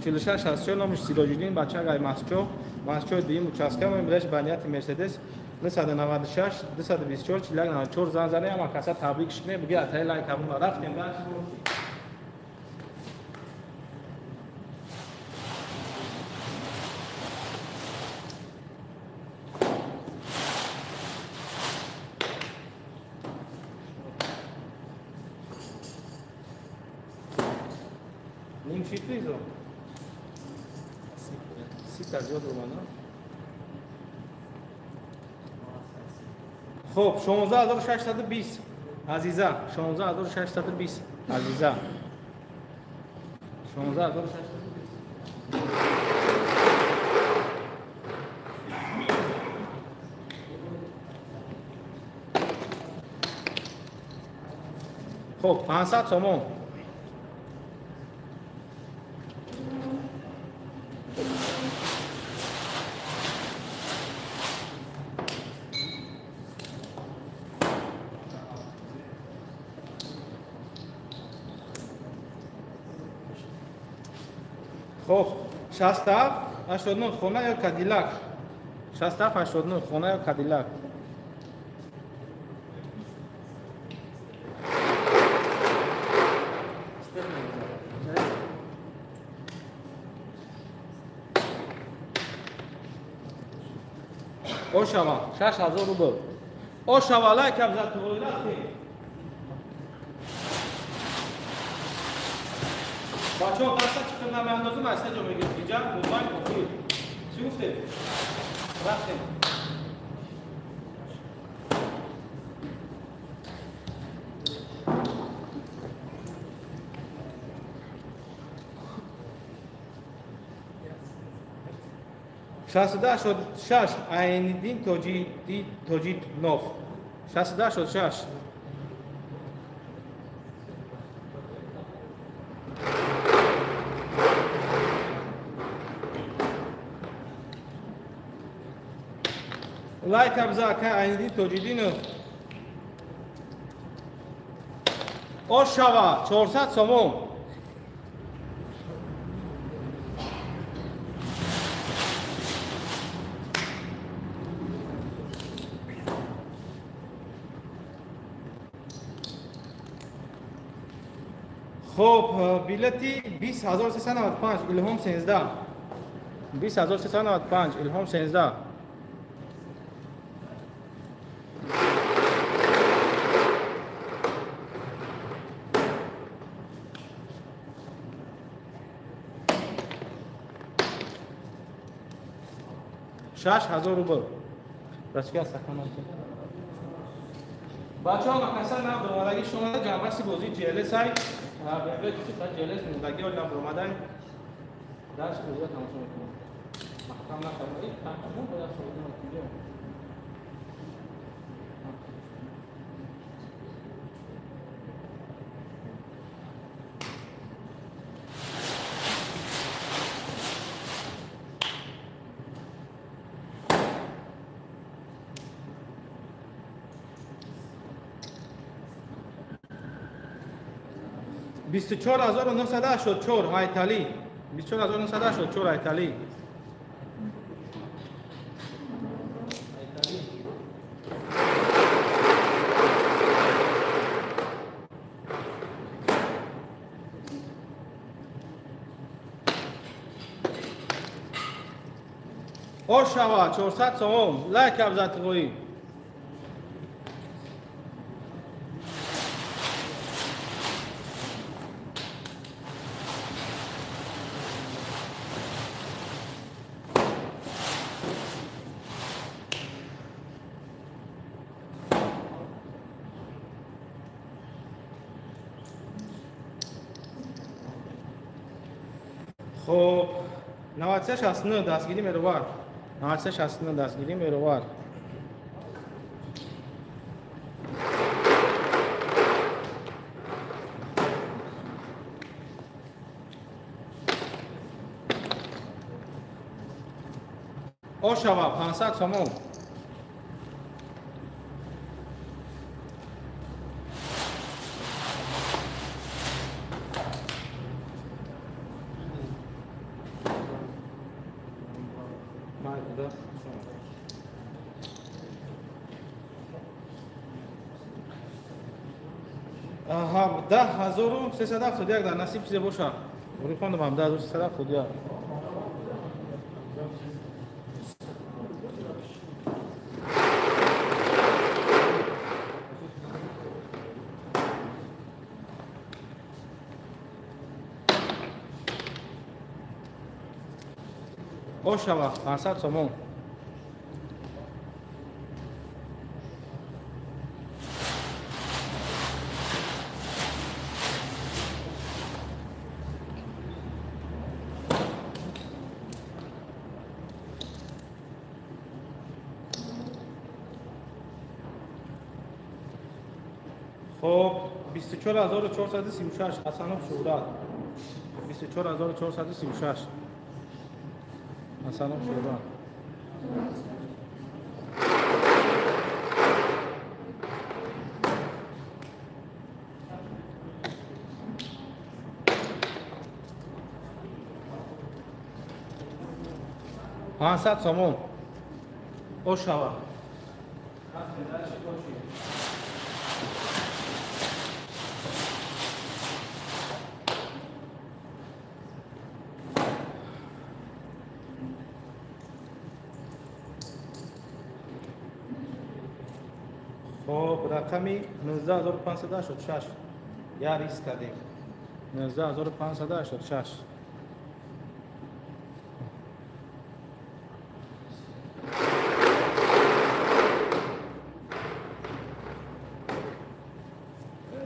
4664 номиш Сироҷиддин, бача гай масчо, масчои дуюм участка, мо билеш ба нияти Мерседес 996 224 41 94 занг занем, ама каса табрик шикне, буги атаи лайк ҳамон рафтем даш. Ним чӣ призо? Сита зиёд омада. Хуб, 16620 Азиза, 16620 Азиза. 16620. Хуб, 500 сомон. Хуб, 67 89 хона ё Кадиллак? 67 89 хона ё Кадиллак? Ошава, 6000 рубл. Ошава, лайкам за твой рафтем. Бачаҳо, даста чӣ қадр намеандозум, аз се ҷо мегирем. Инҷа мобайл охир. Чӣ гуфтед? Рафтем. 66 Айниддин Тоҷиднов. 66. Лайк абза ака Айниддин Тоҷиддинов. Ошава 400 сомон. Хуб, билети 20395 Илҳом 13. 20395 Илҳом 13. 6000 рубл. Рачка саканам. Бачаҳо макаса нав омадагӣ шумо ҷанбаси бозии GLS ай. BMW GC та GLS мондагӣ оли нав омадай. Дарс бозиро тамошо мекунем. Маҳкам накарда, панҷ бояд саводи натиҷа. 24984 Айтали. 24984 Айтали. Ошава 400 сомон. Лайк абзат қои. Хоб, 9369 дастгирӣ меровард. 9369 дастгирӣ меровард. Ошава 500 сомон. Аҳа, 10371 дар насиб чизе боша. Рӯй хондам 10371. Ошава 500 сомон. Хоб, 24436 Ҳасанов Шӯҳрат. 24436 Ҳасанов Шӯҳрат. 500 сомон. Ошава. Хоб, рақами 19586. Я риск кардем. 19586.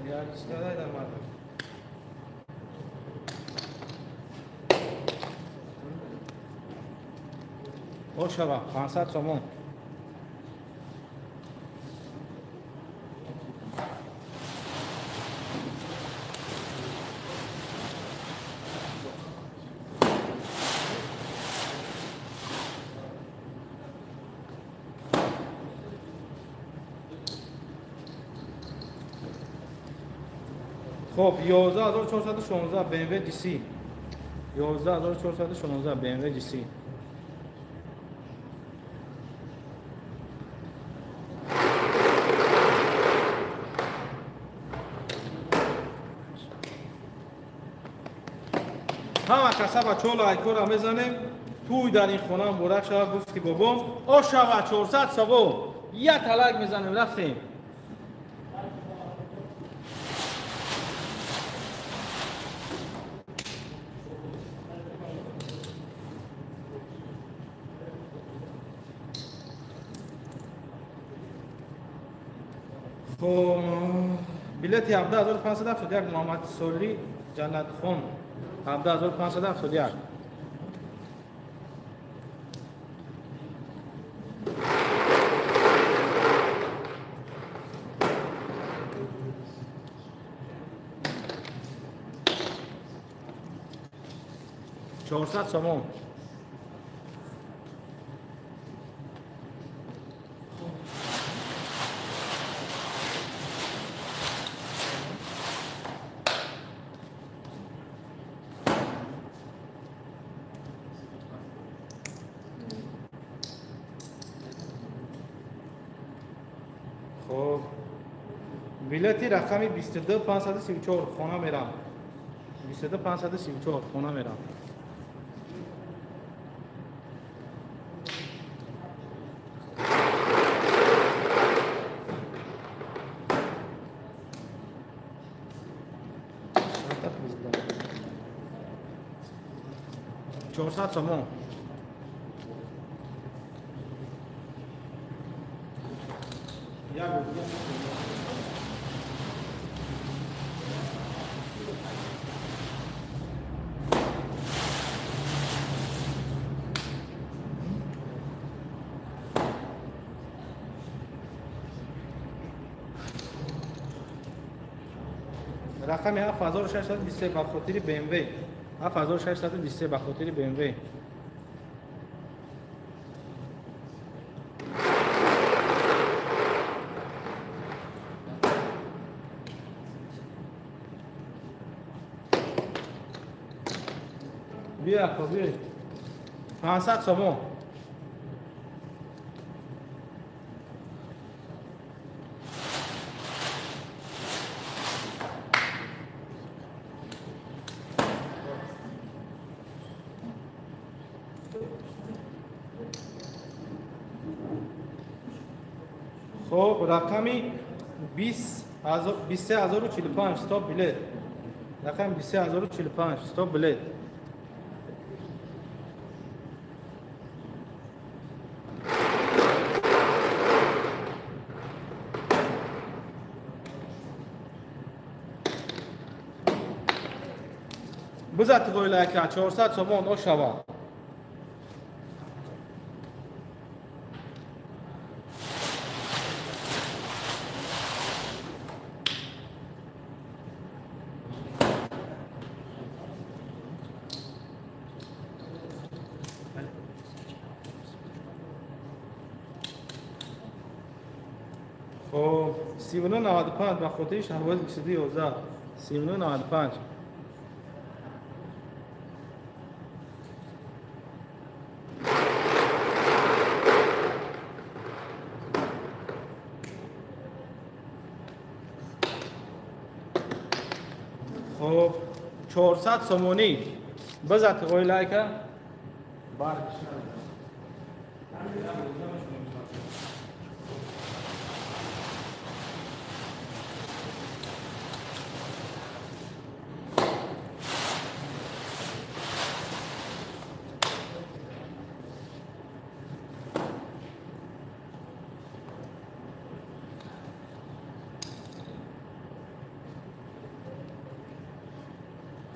Я риск кардам. Ошава 500 сомон. Хоб, 11416 BMW GC. 11416 BMW GC. Ҳама каса ба чолу айкора мезанем. Тӯй дар ин хона муборак шавад, гуфти бобом. Ошава 400 сомон. Як талак мезанем, рафтем. Хоб, билети 17571 Муҳаммад Соли Ҷаннатхон 17571. 400 сомон. Хоб, билети рақами 22534 хона мерам. 22534 хона мерам. 400 сомон. Рақами 7623 ба хотири BMW. 7623 ба хотири BMW. Бия, биё. 500 сомон. Хоб, рақами 23045 стоп билет. Рақами 23045 стоп билет. Бизати қойлака 400 сомон ошава. خب 3995 ба хотири Шаҳбоз 2211 3995. خب 400 сомонӣ бизад қойлайка барг.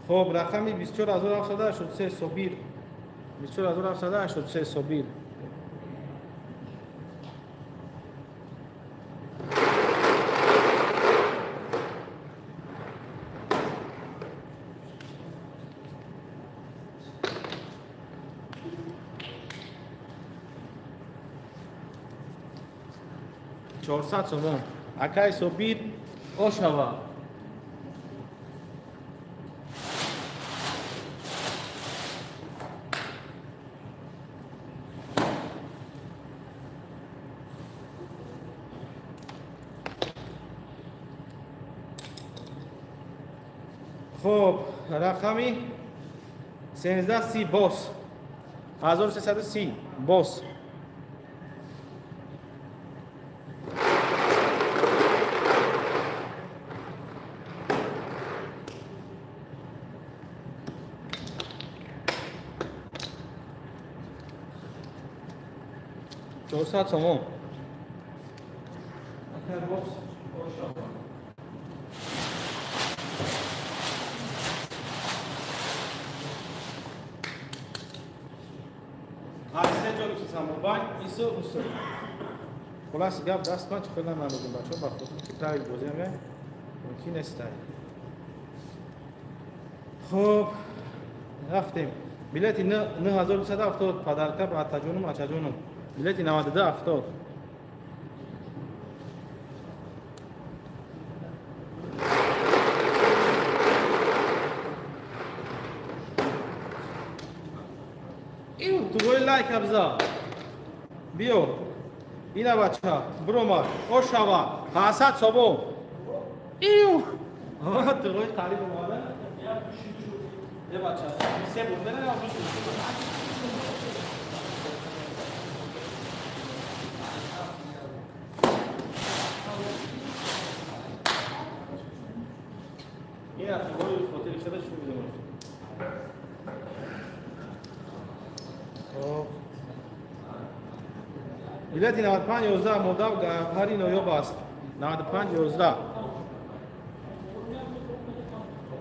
Хоб, рақами 24783 Собир. 24783 Собир. 400 сомон. Акай Собир ошава. Хоб, рақами 1330 бос. 1330 бос. 400 сомон. Акай бос. Ҳар се ҷо мисусам мобайн, ису усу. Хулас гап даст ман чӣ хел намедонам бачаҳо, ба хотир ки правил бозӣ аме мумкин нестай. Хуб, рафтем. Билети 9270 подарка ба атаҷонум, ачаҷонум. Билети 9270. Тугои лайк абза. Биё. Ина бача, биромад. Ошава. 500 сомон. Иу. Тугои қариб омада. Е бача, се буд, не, не, ина тугои хотири худаш мебинем. Билети 95-11 молдав гавҳари ноёб аст. 95-11.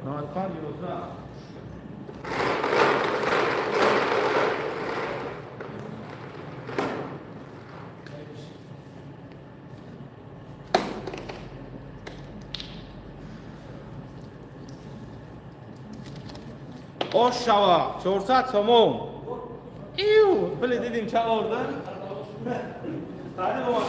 95-11. Ошава 400 сомон. Иу, били дидим ча орда. Тайни бо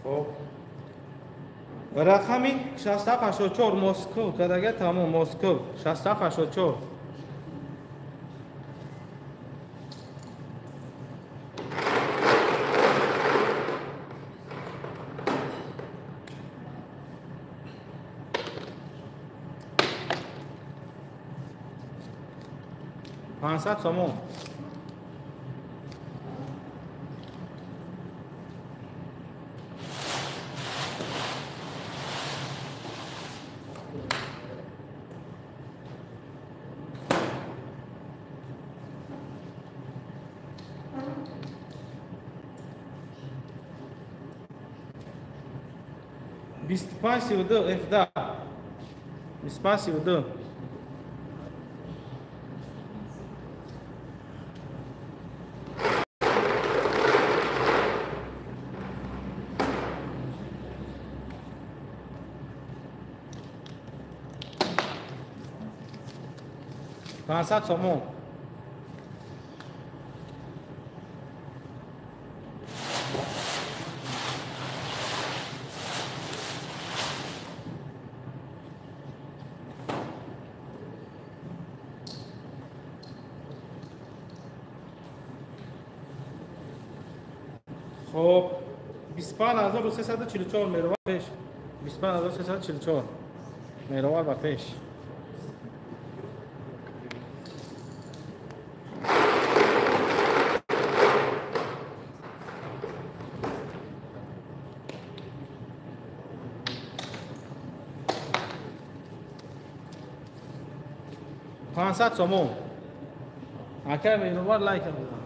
хоб. Рақами 6784 Москва, кадага тамом Москва 6784. 500 сомон. 2532 F 2532. 500 сомон. خب 25344 مهرآور پیش. 25344 مهرآور و پیش. 500 сомон. Акай меҳрубон лайк бизан.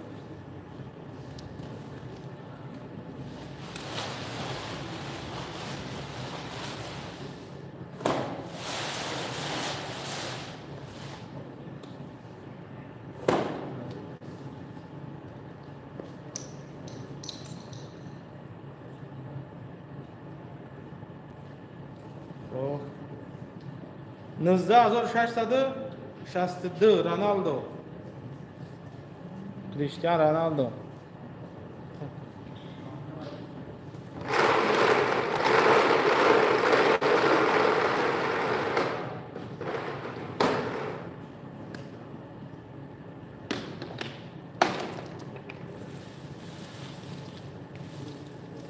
خب 19662 Роналдо. Криштиан Роналдо.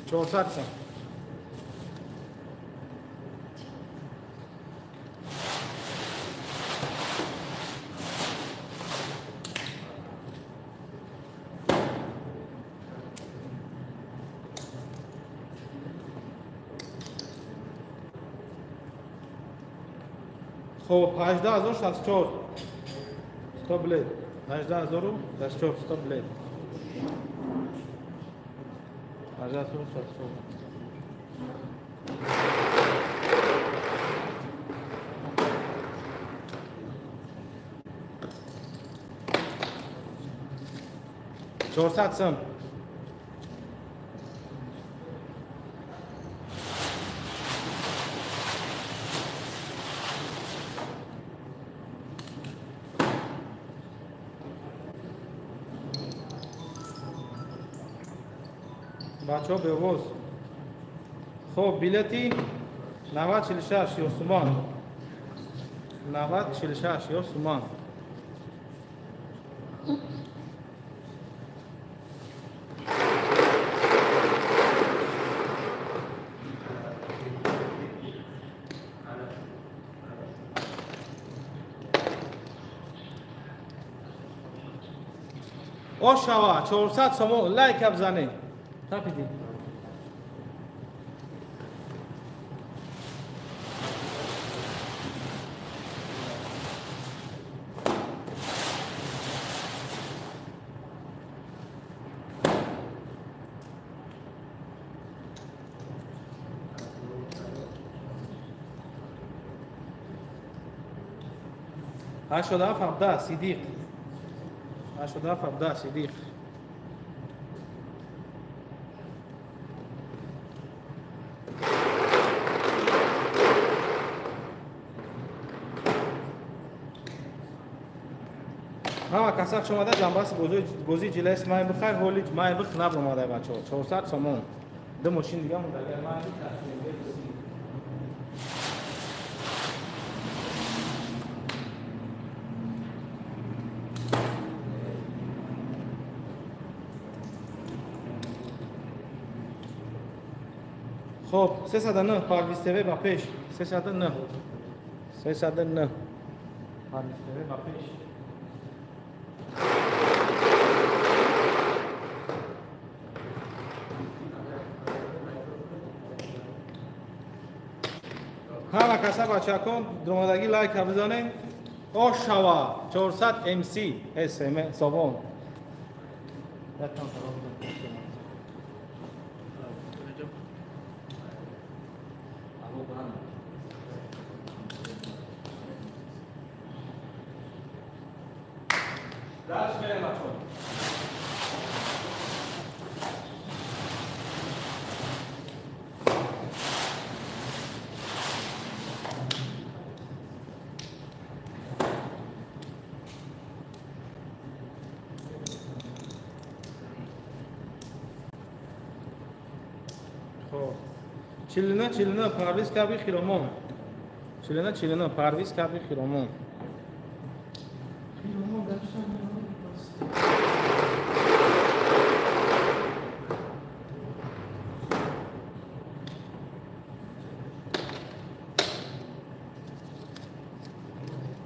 400 сом. خب 18064 стоп билет. 18064 стоп билет. 18 сум 4 сум. 400 сум. Бачаҳо бевоз. Хоб, билети 9046 Ёсуман. 9046 Ёсуман. Ошава 400 сомон лайк бизанед. Тапиди. Ҳаштоду ҳабдаҳ Сидиқ. 87 Сидиқ. Ҳама касак шомада ҷанбаси бозии жилес май бихай, ҳоли май бих набромада бачаҳо. 400 сомон. Ду мошин дига монда. Агар май бих Хоб, 309 Парвиз ТВ ба пеш. 309. 309. Парвиз ТВ ба пеш. Ҳама каса бачакон дромадагӣ лайка бизанем. Ошава 400 МС СМ Собон. Дальше мерем бачаҳо. 49 49 Парвиз Каби Хиромон. 49 49 Парвиз Каби Хиромон.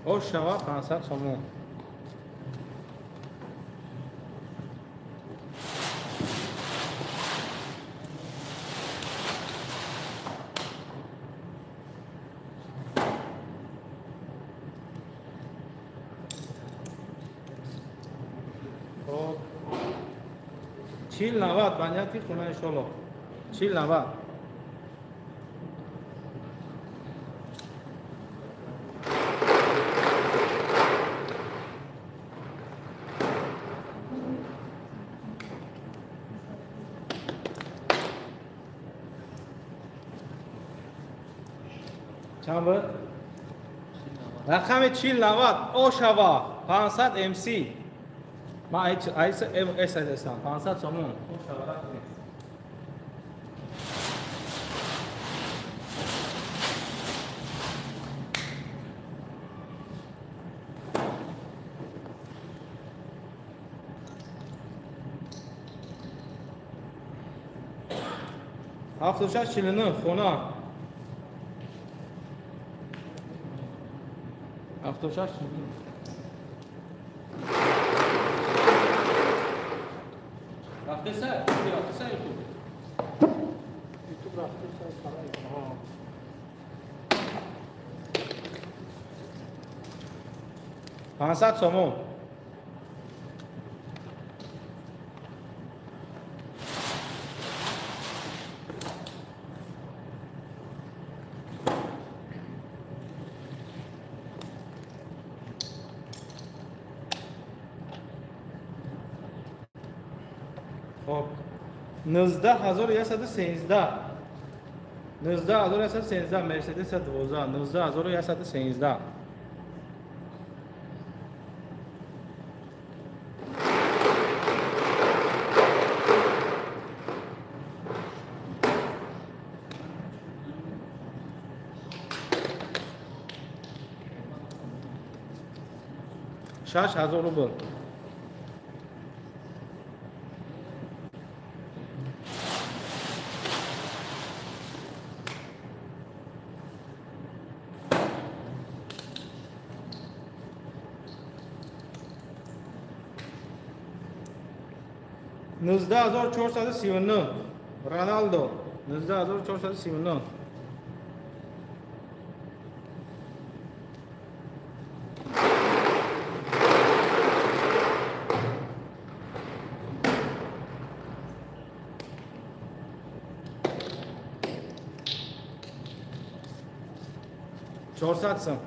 Ошава 500 сомон. Чил навад баняти хона иншолло. 40 90. Чанд буд? Рақами 40 90 Ошава 500 МС. Ман айс С айдастам 500 сомон. Ошава рақами. 76 49 хона. 76 49. Рафтеса? Рафтеса Ютуб? Ютуб рафтеса сарай. 500 сомон. Хоб 19113 19113 Мерседес 12 19113. 6000 рубл. 19439 Роналдо 19439. 400 сом.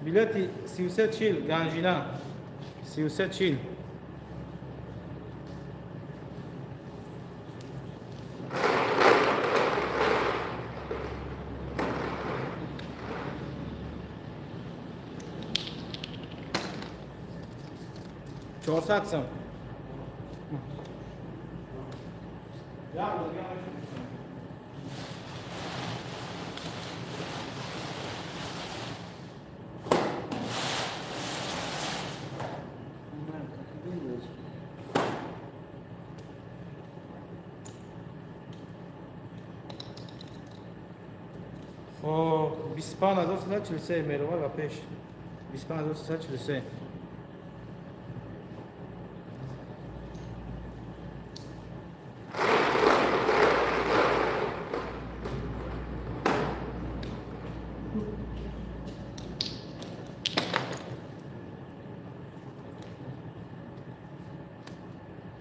Билети 3340 Ганҷина 3340. 400 сом. Хоб 25343 мерова ва пеш 25343.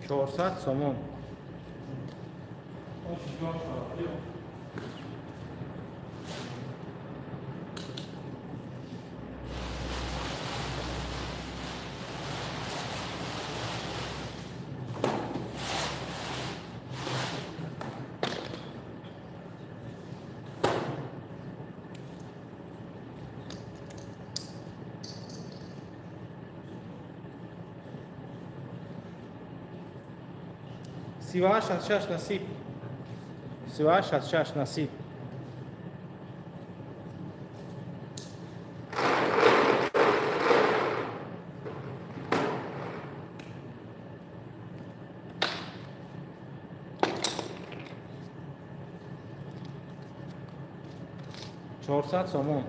400 сомон. 3866 насиб. 3866 насиб. 400 сомон.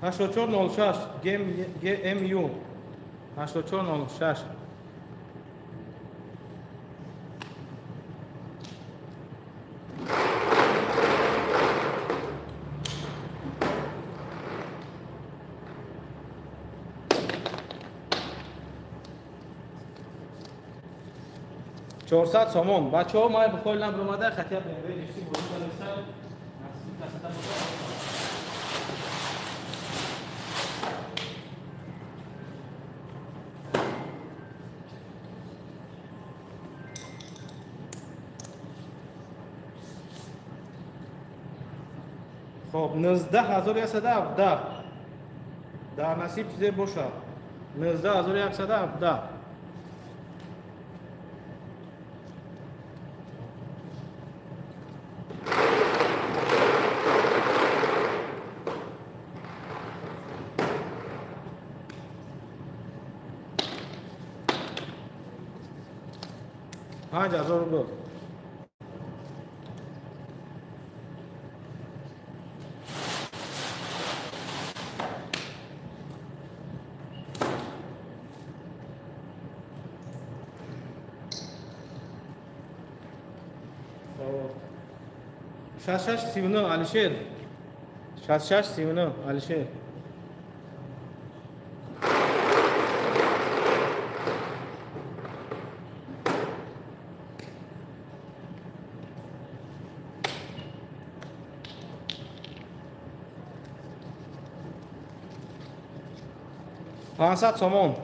8406 GMU 8406. 400 сомон. Бачаҳо май бухои ламб омада хатия BMW ништи бозӣ кардасан. Насиб касата бошад. Хоб 19117 дар насиб чизе бошад. 19117. 5000 рубл. 6639 Алишер. 6639 Алишер. 500 сомон.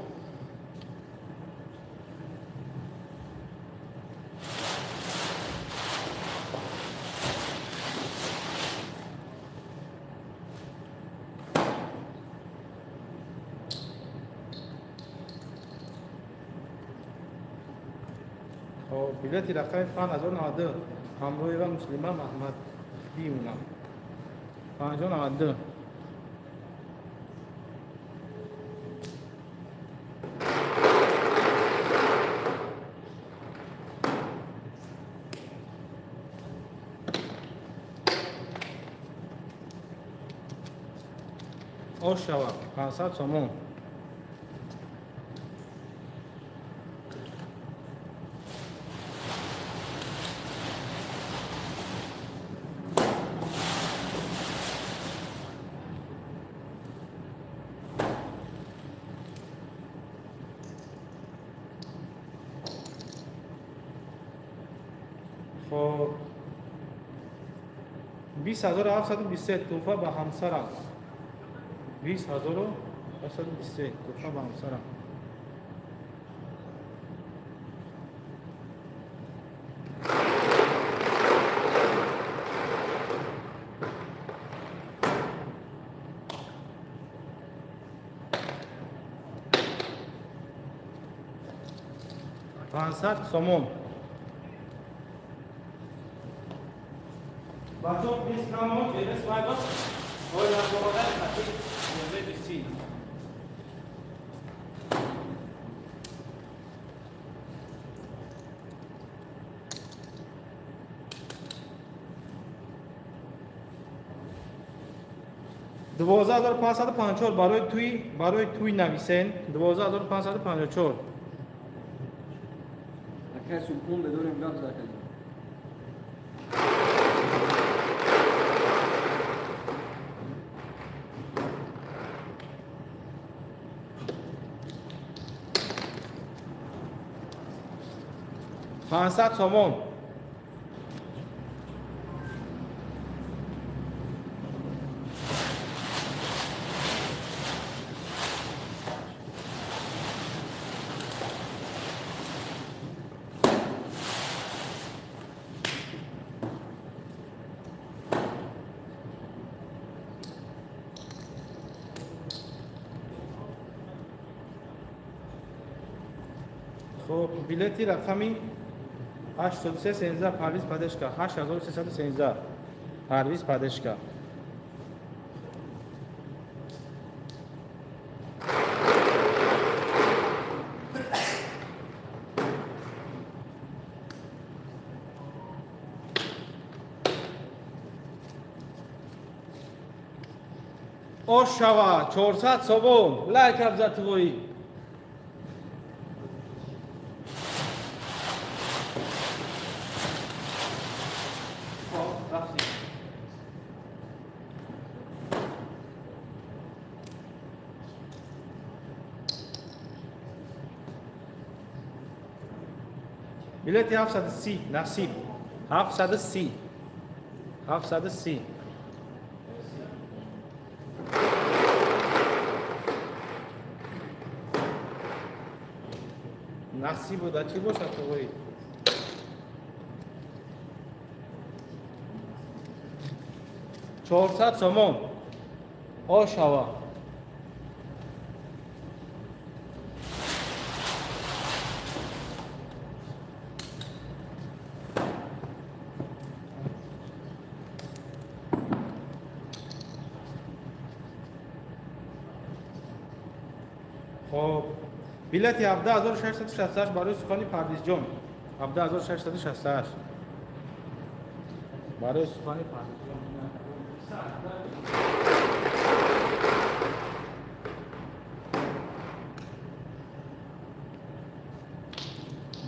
Билети рақами 5092 ҳамроҳи ва Муслима Маҳмадиевна. 592. Ошава 500 сомон. خب 20723 туҳфа ба ҳамсарам. 20723 туҳфа ба ҳамсарам. 500 сомон. бачаҳо 20 грамм ҷелес вайбас ой нарховадай хати 19 12554 барои туй нависен 12554. Акай султон бедорем гап закадем. 500 сомон. خب билети рақами 8313 Парвиз Падешка. 8313 Парвиз Падешка. Ошава 400 сомон. Лайк абзатвои. Билети 730 насиб. 730. 730. Насиб буда чӣ бошад тоғои? 400 сомон. Ошава. خب билети 17668 барои сухани Парвизҷон. 17668 барои сухани Парвизҷон.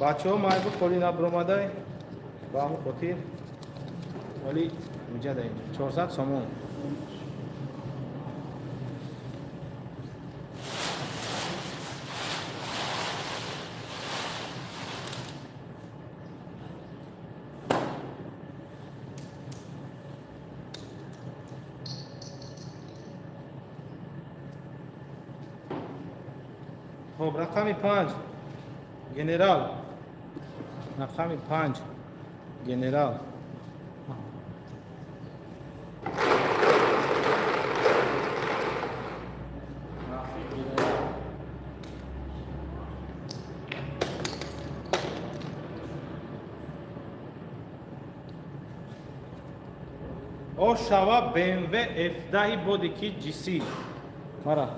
Бачаҳо майбуд холи набуромадай ба ҳамин хотир вале Инҷа да инҷа 400 сомон. Хоб, рақами 5 генерал. Рақами 5 генерал. Ошава BMW F10 бодики GC. Мара.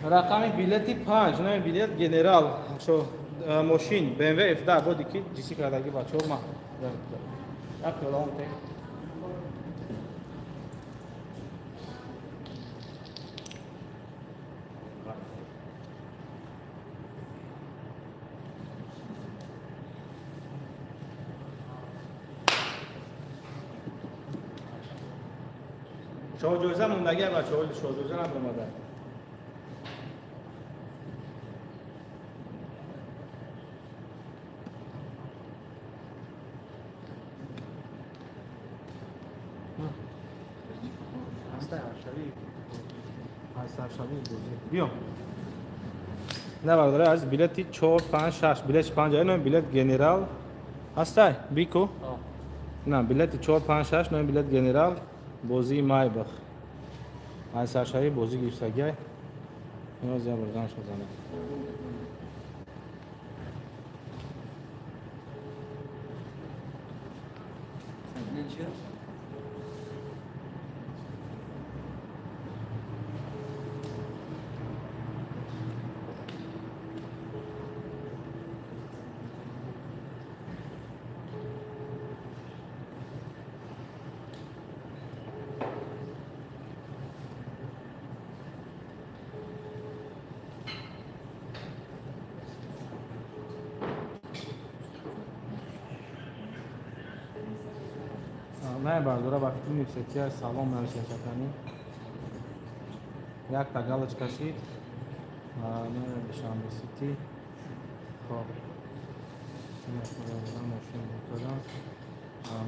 Рақами билети 5, номи билет генерал. Шо мошин BMW F10 бодики GC кардаги бачаҳо ма. Як пиёла те. Шоҳҷоиза мондаги бачаҳо, шоҳҷоиза набаромада. Биё. На бародари азиз, билети 4 5 6, билет 5, номи билет генерал. Ҳастай? Бику? На, билети 4 5 6, номи билет генерал. Бозии Майбах. Ай саршавӣ бозӣ гирифтагиай. Ино зия бурданаш мезанад. Не бардора ба фикри нивсетия салом нависешатани. Якта галочка шид. Не Душанбе Сити. Хоб. Мошин бурд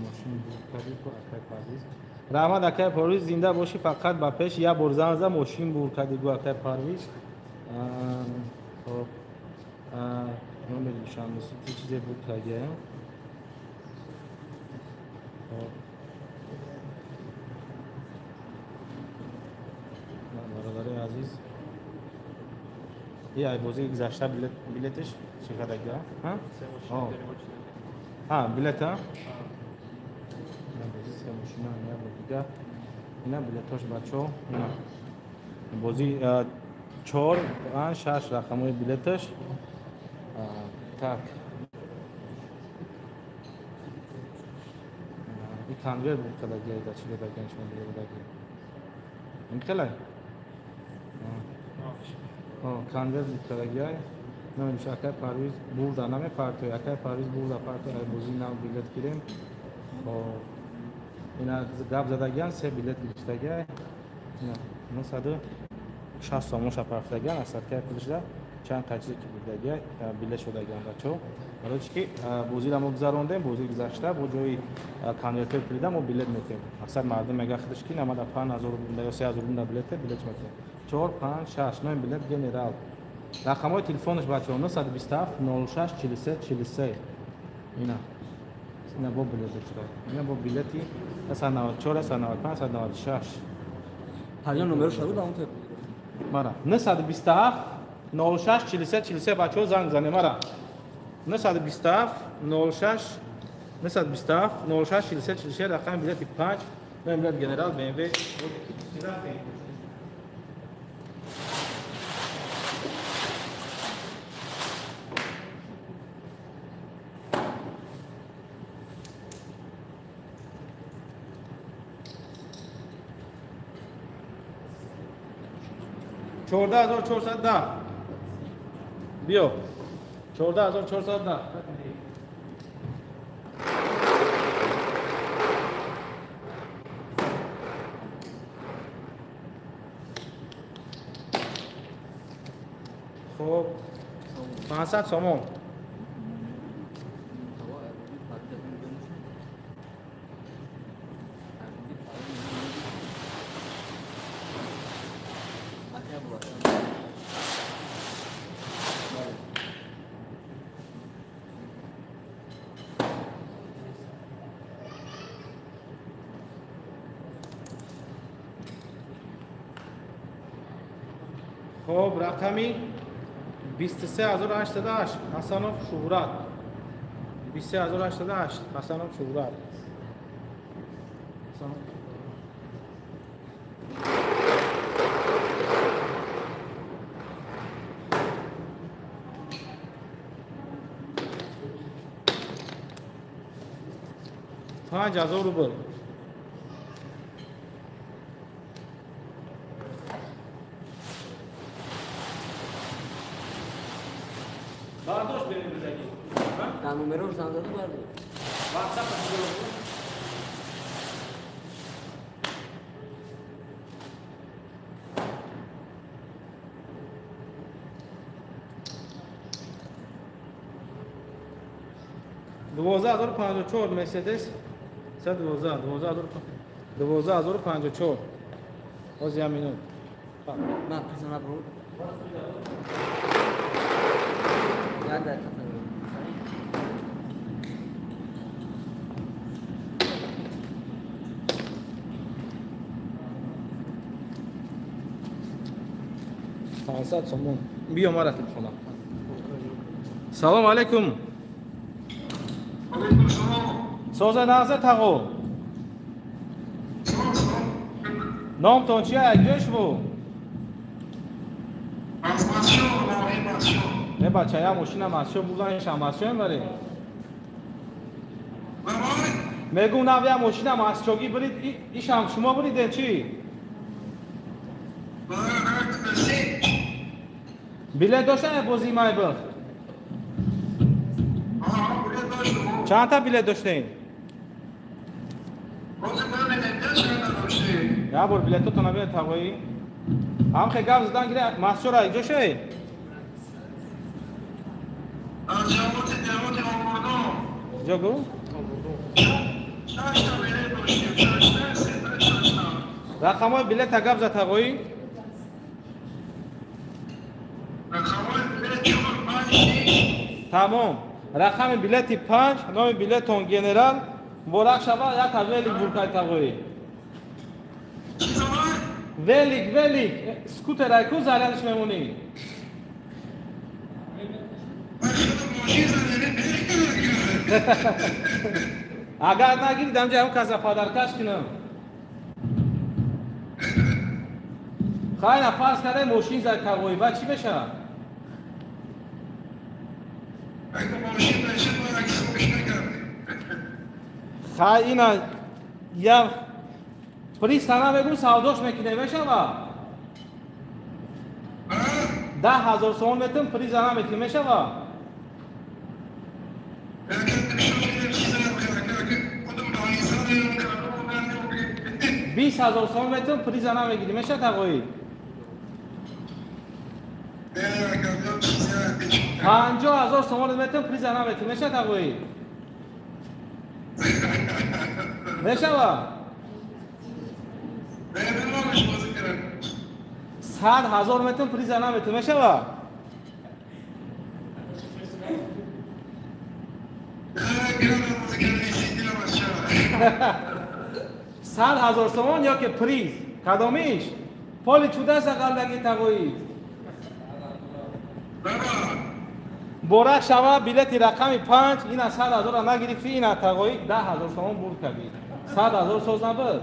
мошин бурд кардӣ ку акай Парвиз. Раҳмат акай Парвиз, зинда бошӣ, фақат ба пеш як бор зан за мошин бурд кардӣ гу акай Парвиз. Хоб. Номери Душанбе Сити чизе бурд кардия. Бародари азиз, ай бозии гузашта билеташ чӣ қадарга? Ҳа, билета? Бозӣ се мошина, я бор дига. Ина билетош бачо. Ина бозӣ 4 5 6 рақамҳои билеташ. Так. И конверт буд кадаги да чи дадаги шумо дадаги. Ин хелай? Конверт буд кадаги. Намедонам акай Парвиз бурда намепартой, акай Парвиз бурда партой, ай бозӣ нав билет гирем. Ина гап задагиан, се билет гирифтаги. Ина 960 сомон шапарафтагиан, аз садкаи пулишда чанд қачизе ки бурдаги, билет шудагиан бачо. Барои чи ки бозиро мо гузарондем, бозӣ гузашта бо ҷои конвертҳои пулида мо билет метем. Аксар мардум мега худаш ки намада 5000 рубл ё 3000 рубл билете, билет метем. 4 5 6 номи билет генерал. Рақамҳои телефонаш бачаҳо 927 06 43 43. Ина. Ина бо билет дошта. Ина бо билети 194 195 196. Ҳаҷа номеро шуда буд он теп. Мара 927 06 43 43 бачаҳо занг занем мара. 927 06 927 06 43 43 рақами билети 5 номи билет генерал BMW. 14410. Биё. 14410. Хоб 500 сомон. Хоб рақами 23808 Ҳасанов Шуҳрат. 23808 Ҳасанов Шуҳрат. 5000 рубл. Бардошт берем бизаги. Дар номерош занг заду бардошт. WhatsApp 12054 Mercedes 112 12054. Оз я минут. На, призна бро. Я дақиқа. 500 сомон. Биё мара телефона. Салом алейкум. Алейкум салом. Соза нағза тағо. Номтон чия? Якҷои шумо? Аз Масшо, ноҳияи Масшо. Не бача, я мошина Масшо бурдан, ишам Масшо мебарем. Мегум нав я мошина Масшогӣ бурид, ишам шумо буриден чӣ? Билет доштан бозии Майбах? Чанд та билет доштем? Я бор билетотон набинед тағоӣ. Ҳамхе гап задан гире Масшора иҷо шавед? Ҷо гу? Рақамҳои билета гап зад тағоӣ? Тамом. Рақами билети 5, номи билетон генерал, муборак шава, як та велик буркай тағоӣ. Велик, велик, скутер айку зарядиш мемонӣ. Агар нагирид, амҷа ҳам каса падаркаш кунам. Хайна фарз карда мошин зад тағоӣ, баъд чӣ мешавад? Хай ина я пристана мегум савдош мекунем мешава? 10000 сомон метам приза наметим мешава? 20000 сомон метам приза намегирӣ меша тағоӣ? 50000 сомон метам приза наметим меша тағоӣ? Мешава? 100000 метам приза наметим мешава? 100000 сомон ё ки приз кадомиш? Поли чудаса қалдаги тағоӣ. Борак шава билети рақами 5 ина 100000 нагирифтӣ, ина тағоӣ 10000 сомон бурд кардӣ. 100000 соз набуд?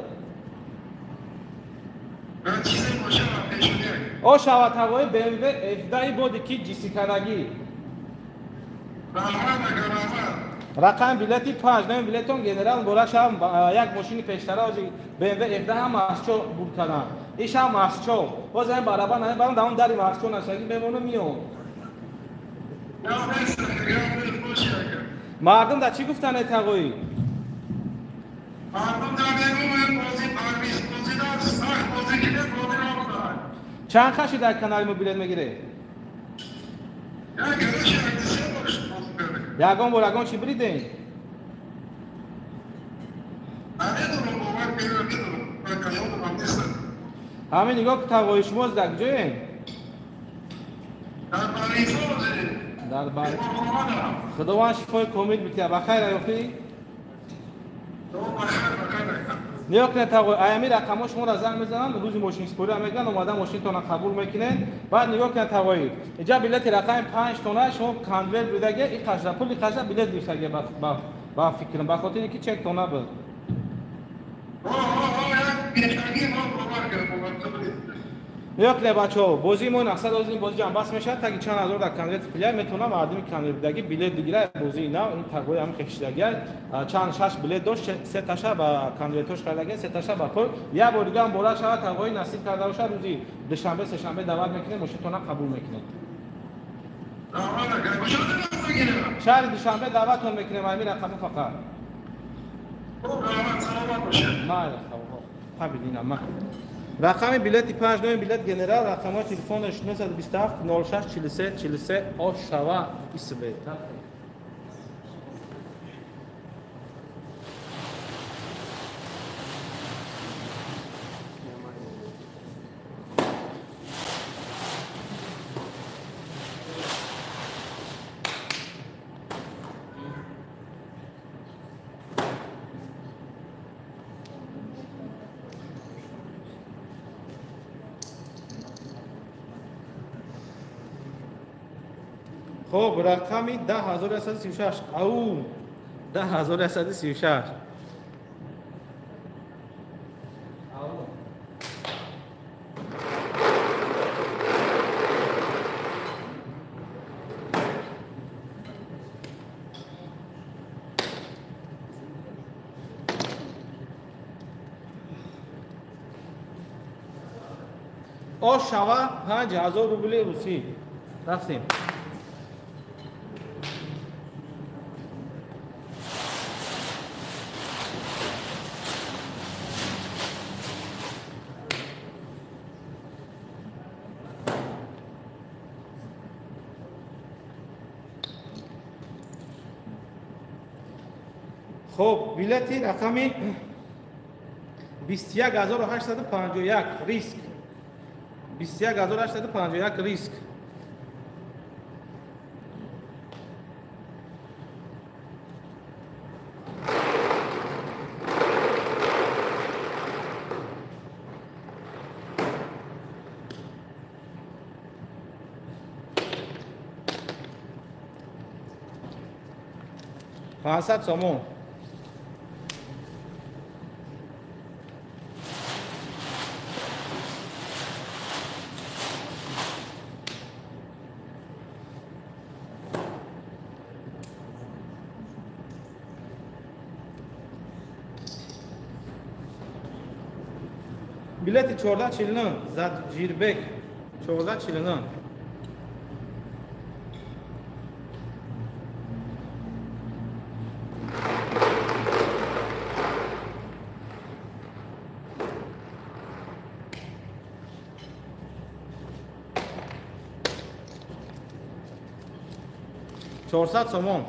О шава тағоӣ BMW F10 боди ки ҷисикарагӣ. Рақами билети 5, номи билетон генерал борак шава як мошини пештара ози BMW F10 ҳам Масчо бурд кардам. Иш ҳам Масчо. Боз ҳам барабан намебарам, дар он дари Масчо нашагӣ мемонам миём. Мардум дар чӣ гуфтанд тағоӣ? Чанд хаши дар канали мо билет мегиред? Ягон бор ягон чӣ бридем? Ҳамин нигоҳ ки тағои шумо дар куҷоем? Дар бар. Худованд шифои комил бития. Ба хайр аёхӣ? Нигоҳ кунед тағои, аями рақамҳо шуморо занг мезананд, рӯзи мошинсупорӣ мегӯянд, омада мошинтонро қабул мекунед. Баъд нигоҳ кунед тағои, инҷа билети рақами 5 тона шумо конверт бидаге, и қашра пул, и қашра билет гирифтаге ба фикрам, ба хотире ки чек тона буд. Нигоҳ кунед бачаҳо, бозии мо мақсад оз ин бозӣ ҷамъбаст мешавад, таги чанд ҳазор дар конверти пулия метавонад мардуми конвертдаги билет бигирад. Бозии нав ин тағои ҳамин хешидаги чанд 6 билет дошт, се таша ба конвертош кардаги, се таша ба пул. Як бор дига ҳам бора шавад, тағои насиб карда бошад, рӯзи душанбе сешанбе даъват мекунем, мошинтона қабул мекунед. Шаҳри Душанбе даъватон мекунем, ҳамин рақаму фақат. Майли, қабилина ма. Рақами билети 5 номи билет генерал, рақамҳои телефонаш 927 06 43 43 ошава исбет. Хоб, рақами 10136. Ау, 10136. Ау. Ошава 5000 рубли русӣ. Рафтем. Хоб, билети рақами 21851 риск. 21851 риск. Пансад сомон. Билети 1449 Заджирбек 1449. 400 сомон.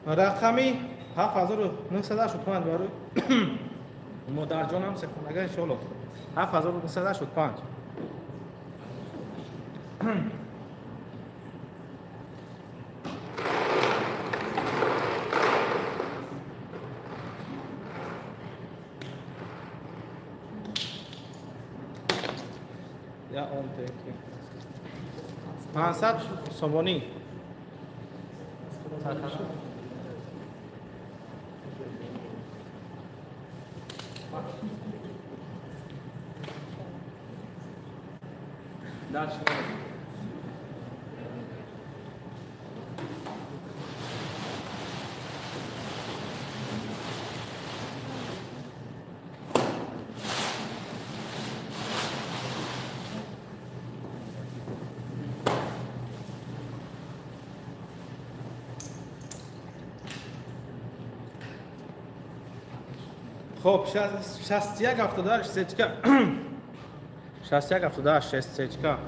Рақами 7985 барои модарҷонам сехонага иншоалло. 7985. Я он теки. 500 сомонӣ. Дальше. Хоб, 61 78 сечка. 61 78 сечка.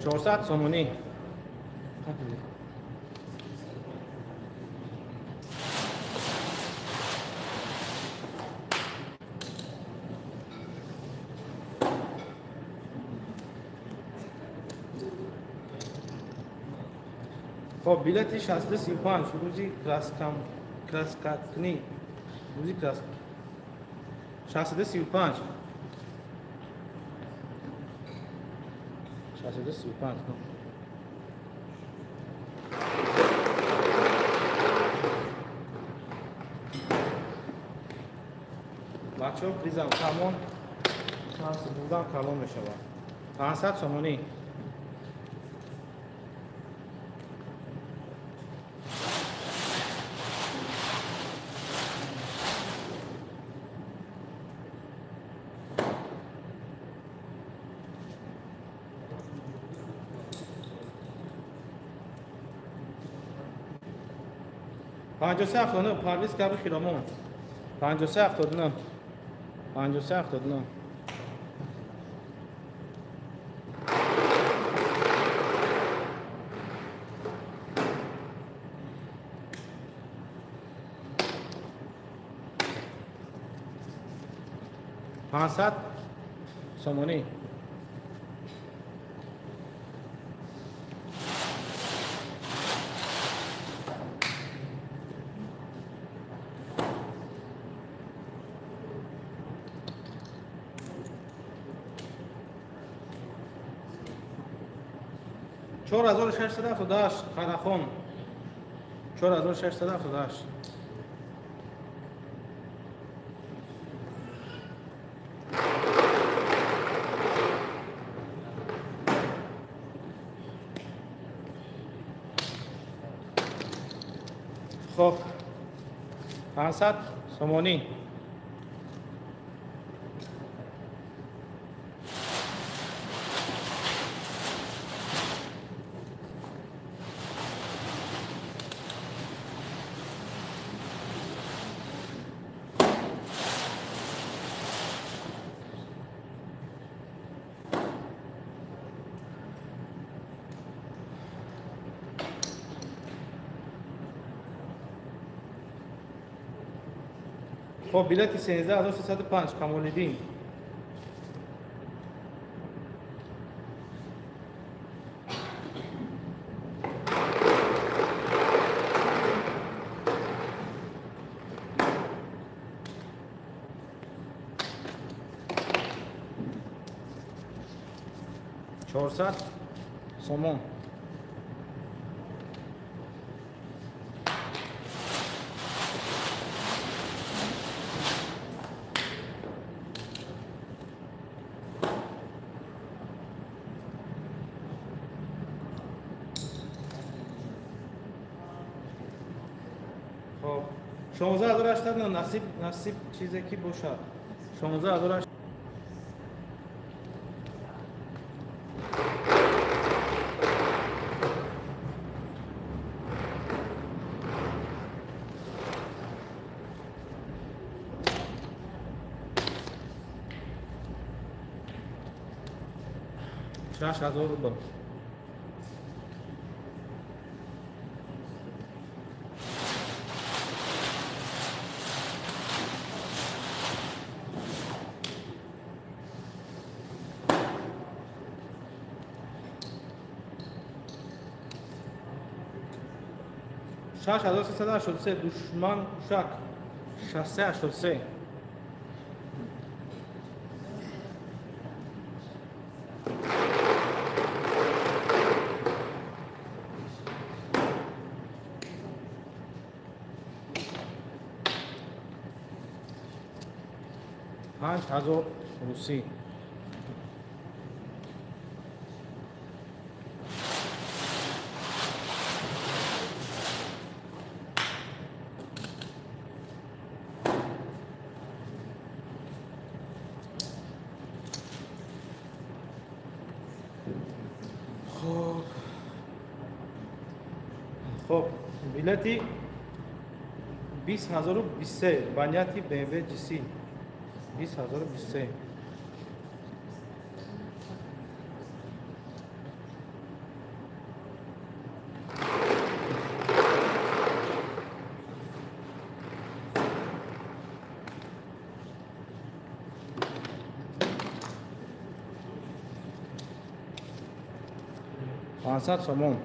400 сомонӣ. Хоб, билети 62 35, рӯзи краскакунӣ, рӯзи крас 62 35, 62 35. Бачаҳо, призам камон, шанси бурдан калон мешавад. 500 сомонӣ. 53 79, Парвиз каби хиромон. 53 79, 53 79. 500 сомонӣ. 4678, Қарахон. 4678. Хоб, 500 сомонӣ. Хоб, билети 13305, Камолиддин. 400 сомон. Хоб, 16 800, насиб, насиб чизе ки бошад. 16 800. 6000 рубл. 6383, душман кушак. 6383. 5000 русӣ. Хоб, билети 20023 ба нияти BMW GC 20023. 500 сомон.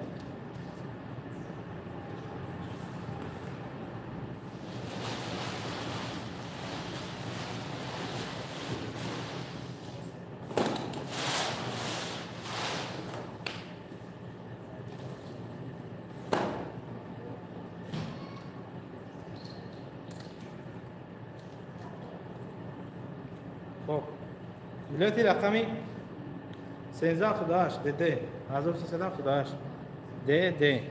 Хоб, билети рақами 1378 ДД 1378 ДД.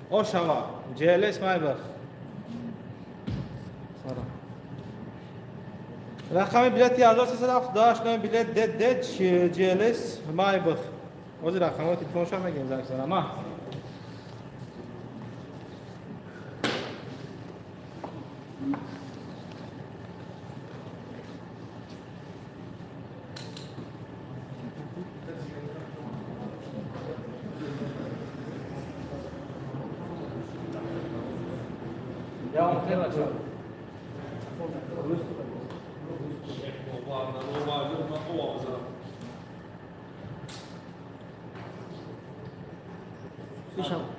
Ошава GLS Maybach. Рақами билети 1378 номи билет ДД GLS Maybach. Ҳозир рақамҳои телефоншо мегӯем занг занам. А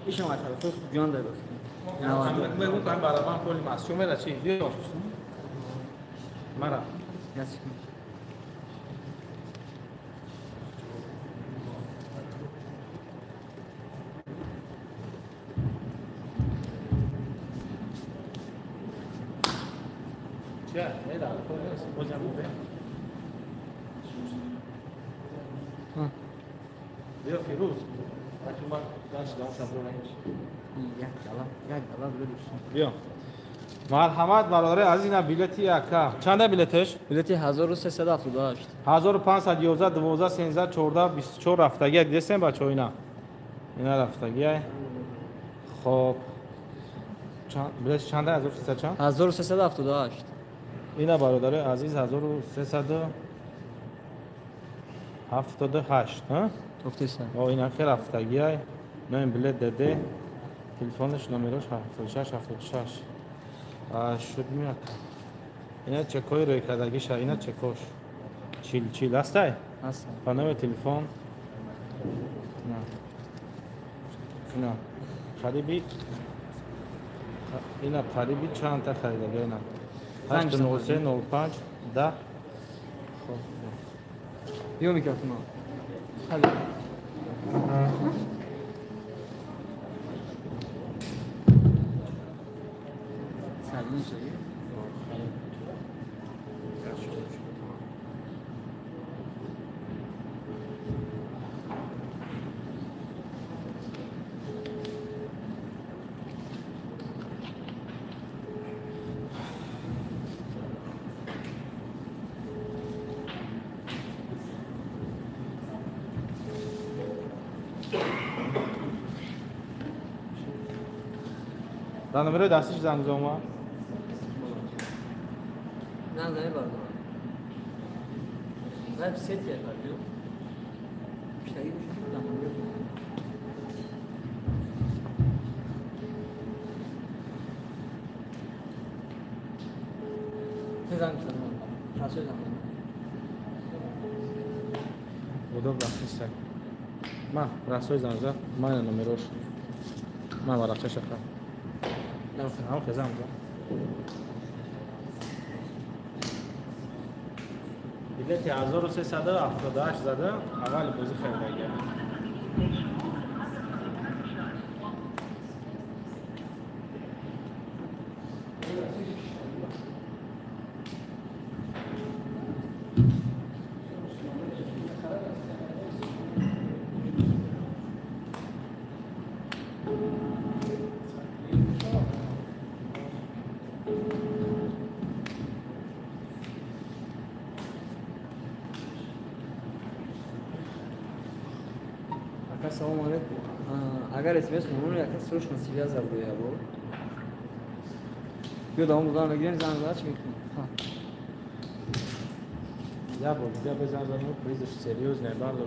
ишам аталафуз ҷон дад. Мегӯм кам барабан поли масчо мера чи? Биё. Мара. Ча, не да, бозям бе. Биё Фирӯз. Марҳамат бародари азиз, ина билети яка. Чанда билеташ? Билети 1378. 1511 12 13 14 24 рафтагия. Дидесем бачаҳо ина. Ина рафтагия. Хоб. Билет чанда? 1300 чанд? 1378. Ина бародари азиз 1378, ҳа? Гуфтесан. О, ина хел рафтагия. Номи билет ДД. Телефонаш номерош 76 76. Шуд меяд. Ина чекои рӯй кардагиша, ина чекош. 40 40 астай? Аст. Ба номи телефон. На. Ина. Қариби ина қариби чанд та харидаги ина. 8 03 05 10. Хоб. Биё микрофонро. Хали. Сагин шаги. Дар номерои дастиш занг зома? Занг зани бардор. Веб сетия бардор. Пиштаги занг занам. Расои занг. Удоб дастиста. Ма расои занг за, ма номерош. Ма варақчаша ха. Ҳам хезам за. Билети 1378 зада, аввали бозӣ харидагия. Ака салом алейкум. Агар смс монур яка срочно связь забуя бо. Биё давом додан мегирем, занг зада чӣ мекунем? Я бор дига безанг задан, призаш серьёзный бардор.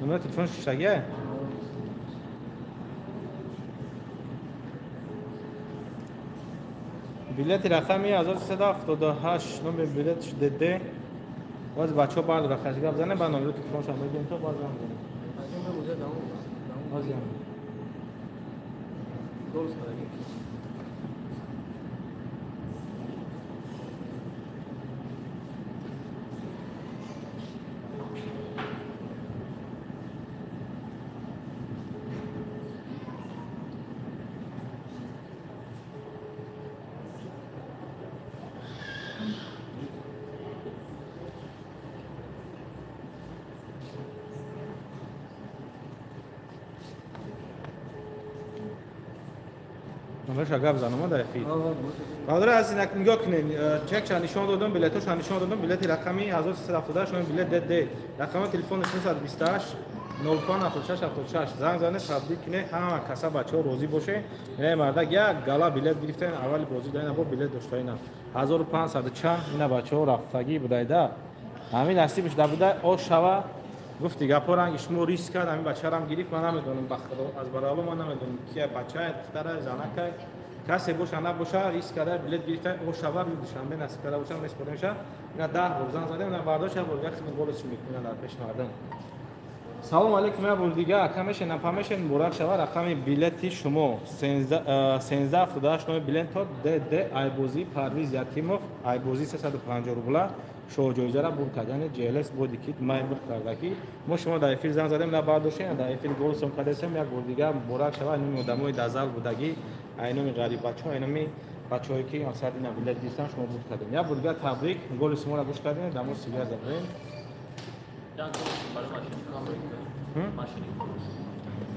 Номер телефон шиштагия? Билети рақами 1378 номер билетш ДД. Боз бачаҳо бардора хаш гап занем, ба номери телефоншон мегирем то боз занг занем. Боз занг. Номерша гап занам дар эфир. Бародар аз инак нигоҳ кунед, чекша нишон додам, билетоша нишон додам, билети рақами 1378 номер билет ДД. Рақами телефон 928 05 76 76. Занг занед, табрик кунед, ҳама каса бачаҳо розӣ боше. Ина мардак як гала билет гирифтан, аввали бозӣ дар ина бо билет дошта ина. 1500 чанд ина бачаҳо рафтагӣ будайда. Ҳамин насибш да буда, ош шава. Гуфти гапо ранги шумо риск кард, ҳамин бачарам гирифт, ман намедонам ба худо аз барало ман намедонам кия бача, духтара, занака, касе боша набоша, риск карда билет гирифта, о шава рӯзи душанбе насиб карда бошам, меспоримша. Ина 10 бор занг задем, ина бардошт, як бор дигар хизмат голос мекунем дар пеши мардум. Салом алейкум, як бор дигар ака мешен, напа мешен, муборак шава рақами билети шумо 1378 номер билет то ДД Айбозӣ Парвиз Ятимов, Айбозӣ 350 рубла. Шоҳ ҷоизаро бур кард, яъне ЖЛС боди ки май бур карда ки мо шумо дар эфир занг задем, на бардошем, дар эфир голосон кардесем. Як бор дигар муборак шава айноми одамои дар зал будагӣ, айноми ғариббачаҳо, айноми бачаҳое ки мақсад ина билет гирифтан, шумо бур кардем. Як бор дигар табрик, голи шуморо гӯш кардем, дар мо сигар задем.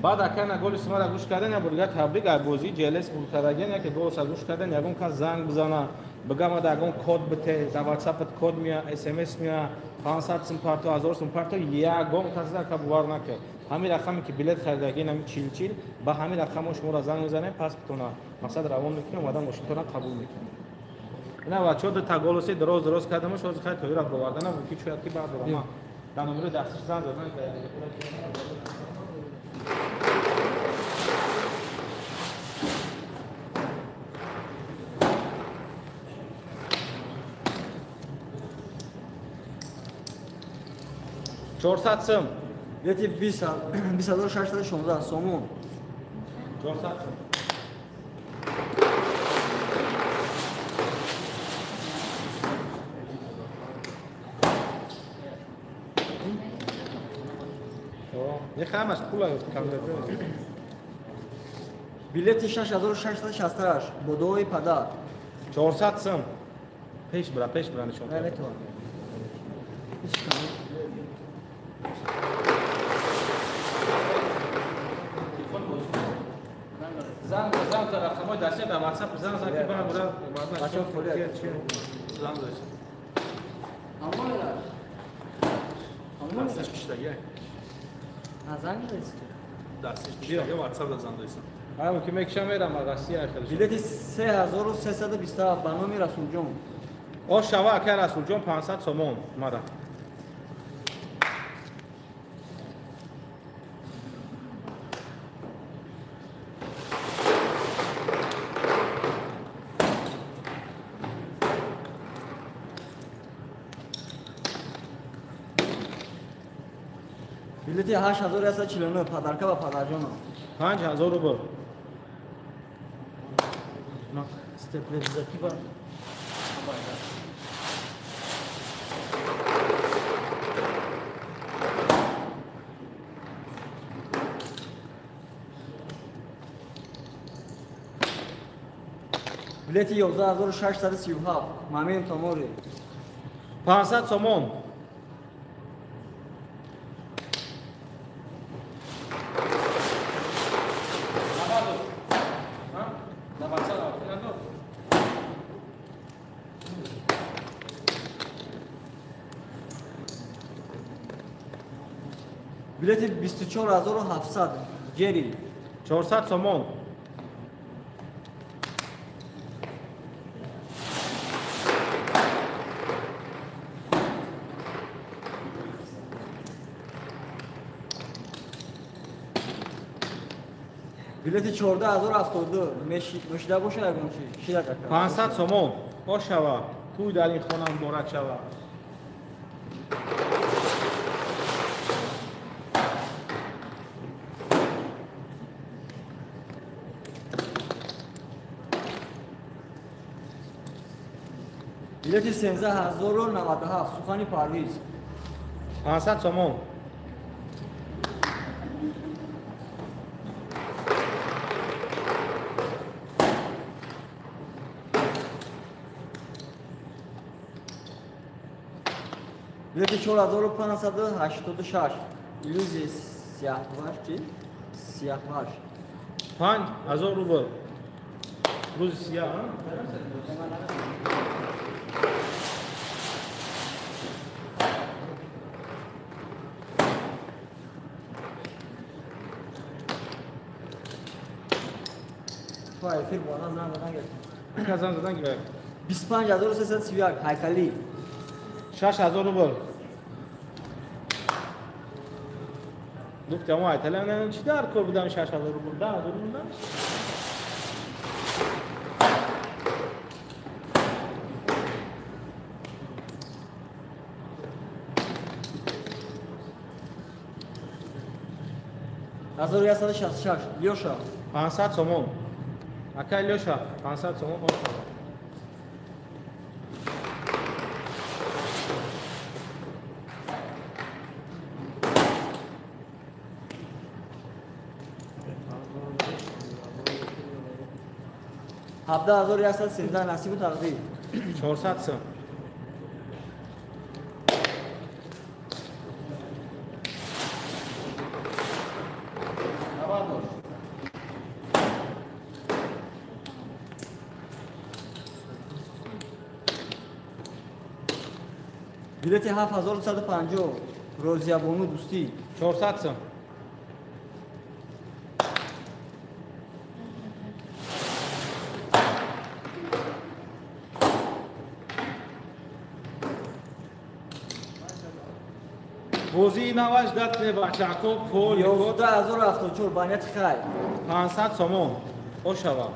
Баъд ака на голи шуморо гӯш кардем, як бор дигар табрик, ай бозии ЖЛС бур кардагиан, яке голоса гӯш кардем, ягон кас занг бизана, бигам ада ягон код бите, дар ватсапат код мея, смс мея, 500 сум парто, 1000 сум парто, ягон кас ака бовар накард. Ҳамин рақаме ки билет харидаги, ҳамин 40-40, ба ҳамин рақамҳо шуморо занг мезанем, паспортона мақсад равон мекунем, омада мошинтона қабул мекунем. Ина бачаҳо дута голоси дроз дроз кардамаш, ҳозир хай тоира бовардана, мумкин шояд ки бардорам. Дар номери дастиш занг задан. 400 сум. Билети 20616 сомон. 400 сум. Ҳамаш пула Билети 6668 бо дуои падар. 400 сум. Пеш бира, пеш бира нишон. Наметавонам. Занг занг за рақамҳои дастия дар WhatsApp занг зан ки бара бара бачаҳо холия занг зан. Дасташ киштагия. Занг засту. Дасташ киштагия WhatsApp да занг засту. Ҳамон ки мекушам мерам Россия хеле. Билети 3327 ба номи Расулҷон. О шава ака Расулҷон 500 сомон мара. Билети 8149 падарка ба падарҷонам. 5000 рубл. Степлеризаки ба. Билети 11637 Момент Омори. 500 сомон. Билети 24700 Ҷери. 400 сомон. Билети 14072 мешида боша ягон чи? Шида кака. 500 сомон. Ошава. Туй дар ин хона муборак шава. Билети 13097 Сухани Парвиз. 500 сомон. Билети 4586 Иллюзия Сияҳваш чи? Сияҳваш. 5000 рубл. Рӯзи сияҳ, а? Эфир бо одам занг задан гирифтем. Занг задан гирифт. 25331 Ҳайкалӣ. 6000 рубл. Гуфтам ҳайкалӣ ман чӣ дар кор будам 6000 рубл, 10000 рубл намешад. 1166 Лёша. 500 сомон. Акай Лёша, 500 сомон ошава. 17113 насибу тақдир. 400 сом. Билети 7150 Розиябону Дӯстӣ. 400 сом. Бозии наваш дад кне бачако пол 11074 ба нияти хайр. 500 сомон. Ошава.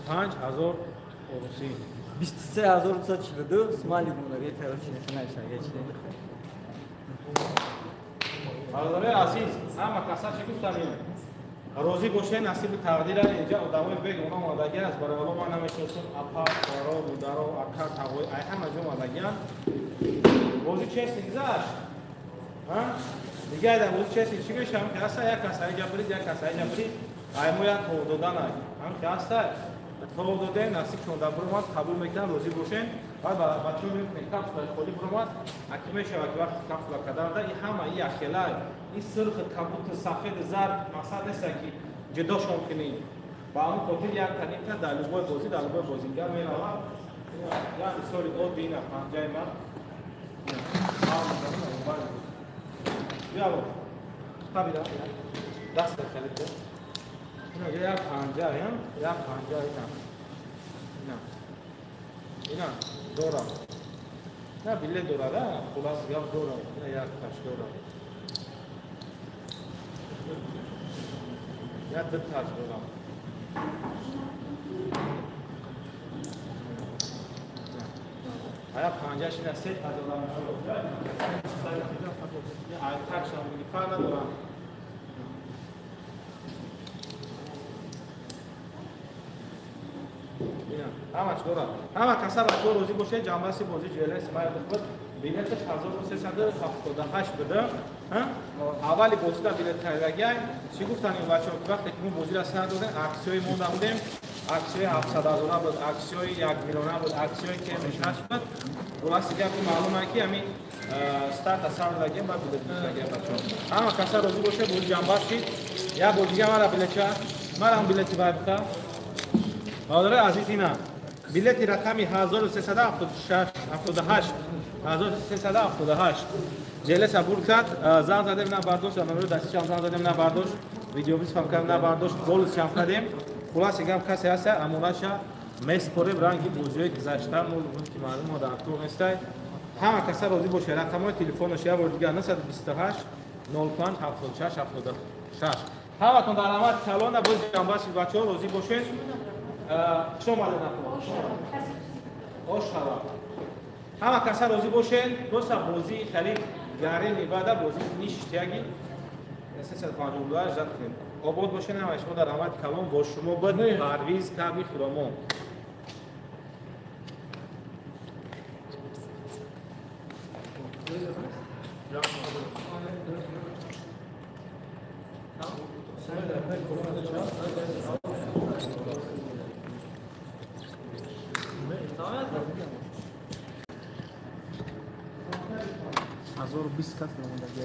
5000 русӣ. 23242 Смайлик мондаги короче нахинайша гечи. Бародарои азиз, ҳама каса чӣ гуфтанем? Розӣ боше, насиби тақдира. Инҷа одамои бегона омадагӣ аст. Барои ало ман намешиносам, апа, хоҳаро, модаро, ака, тағои, ай ҳама ҷо омадагианд. Бозӣ честӣ гузашт? Ҳа? Дига айда бозӣ честӣ чӣ мешавам? Ки ҳаста як кас айҷа бирид, як кас айҷа бирид, ай мо як тов додан ай. Ҳам ки ҳаста тов додем, насиб шонда буромад, қабул мекунам, розӣ бошем. Баъд бачаҳо мебинед капсулаи холӣ буромад, аки мешавад ки вақти капсула карданда и ҳама и яхела, и сурх, кабуд, сафед, зард мақсад нест ки ҷудошон кунӣ. Ба ҳамон хотир як таниқа дар любой бозӣ, дар любой бозингар меравад. Як мисоли оддӣ ина панҷаи ман. Биё, табида. Даст халид. Ина як панҷа, як панҷа ина. Ина. Ина дора. На биле дора да, хулас гап дора. Ина як таш дора. Як ду таш дора. Ая панҷаш ина се та дора. Ай такшам бигӣ фарқ надорам. Ҳамаш дорад. Ҳама каса бачаҳо розӣ бошед, ҷамъбасти бозӣ ҷелес майли худ билеташ 1378 буда. Аввали бозида билет харидагиай. Чӣ гуфтанд ин бачаҳо ки вақте ки мо бозиро сар додем, аксияи мо набудем, аксияи 700 ҳазора буд, аксияи 1 миллиона буд, аксияи км6 буд. Хулоси гапи маълум ки ҳамин старта сар дагем ба билет гирифтагия бачаҳо. Ҳама каса розӣ боша, бозӣ ҷамъбаст шид. Як бор дига мара билетча, марам билети вай бита. Бародарои азиз, ина билети рақами 1376 78 1378 ҷелеса бурд кард. Занг задем, набардошт, номеро дастишам занг задем, набардошт, видеовиз фам кардем, набардошт, голусшам кардем. Хулоси гап, касе ҳаста, амонатша меспорем. Ранги бозиҳои гузашта ки маълум мо дар кор нестай. Ҳама каса розӣ боша. Рақамҳои телефонаш як бор дига: 928 05 76 76. Ҳаматон дар раҳмати калона. Боз ҷамъбаст, бачаҳо, розӣ бошед. Хуш омадед. Ош шава. Ҳама каса розӣ бошед. Просто бозии хеле гарени бада бозӣ ништяги 352 ждать кунем. Обод бошед ҳама шумо, дар раҳмати калон. Бо шумо буд Парвиз Каби Хуромон. 1020 кас намондагӣ.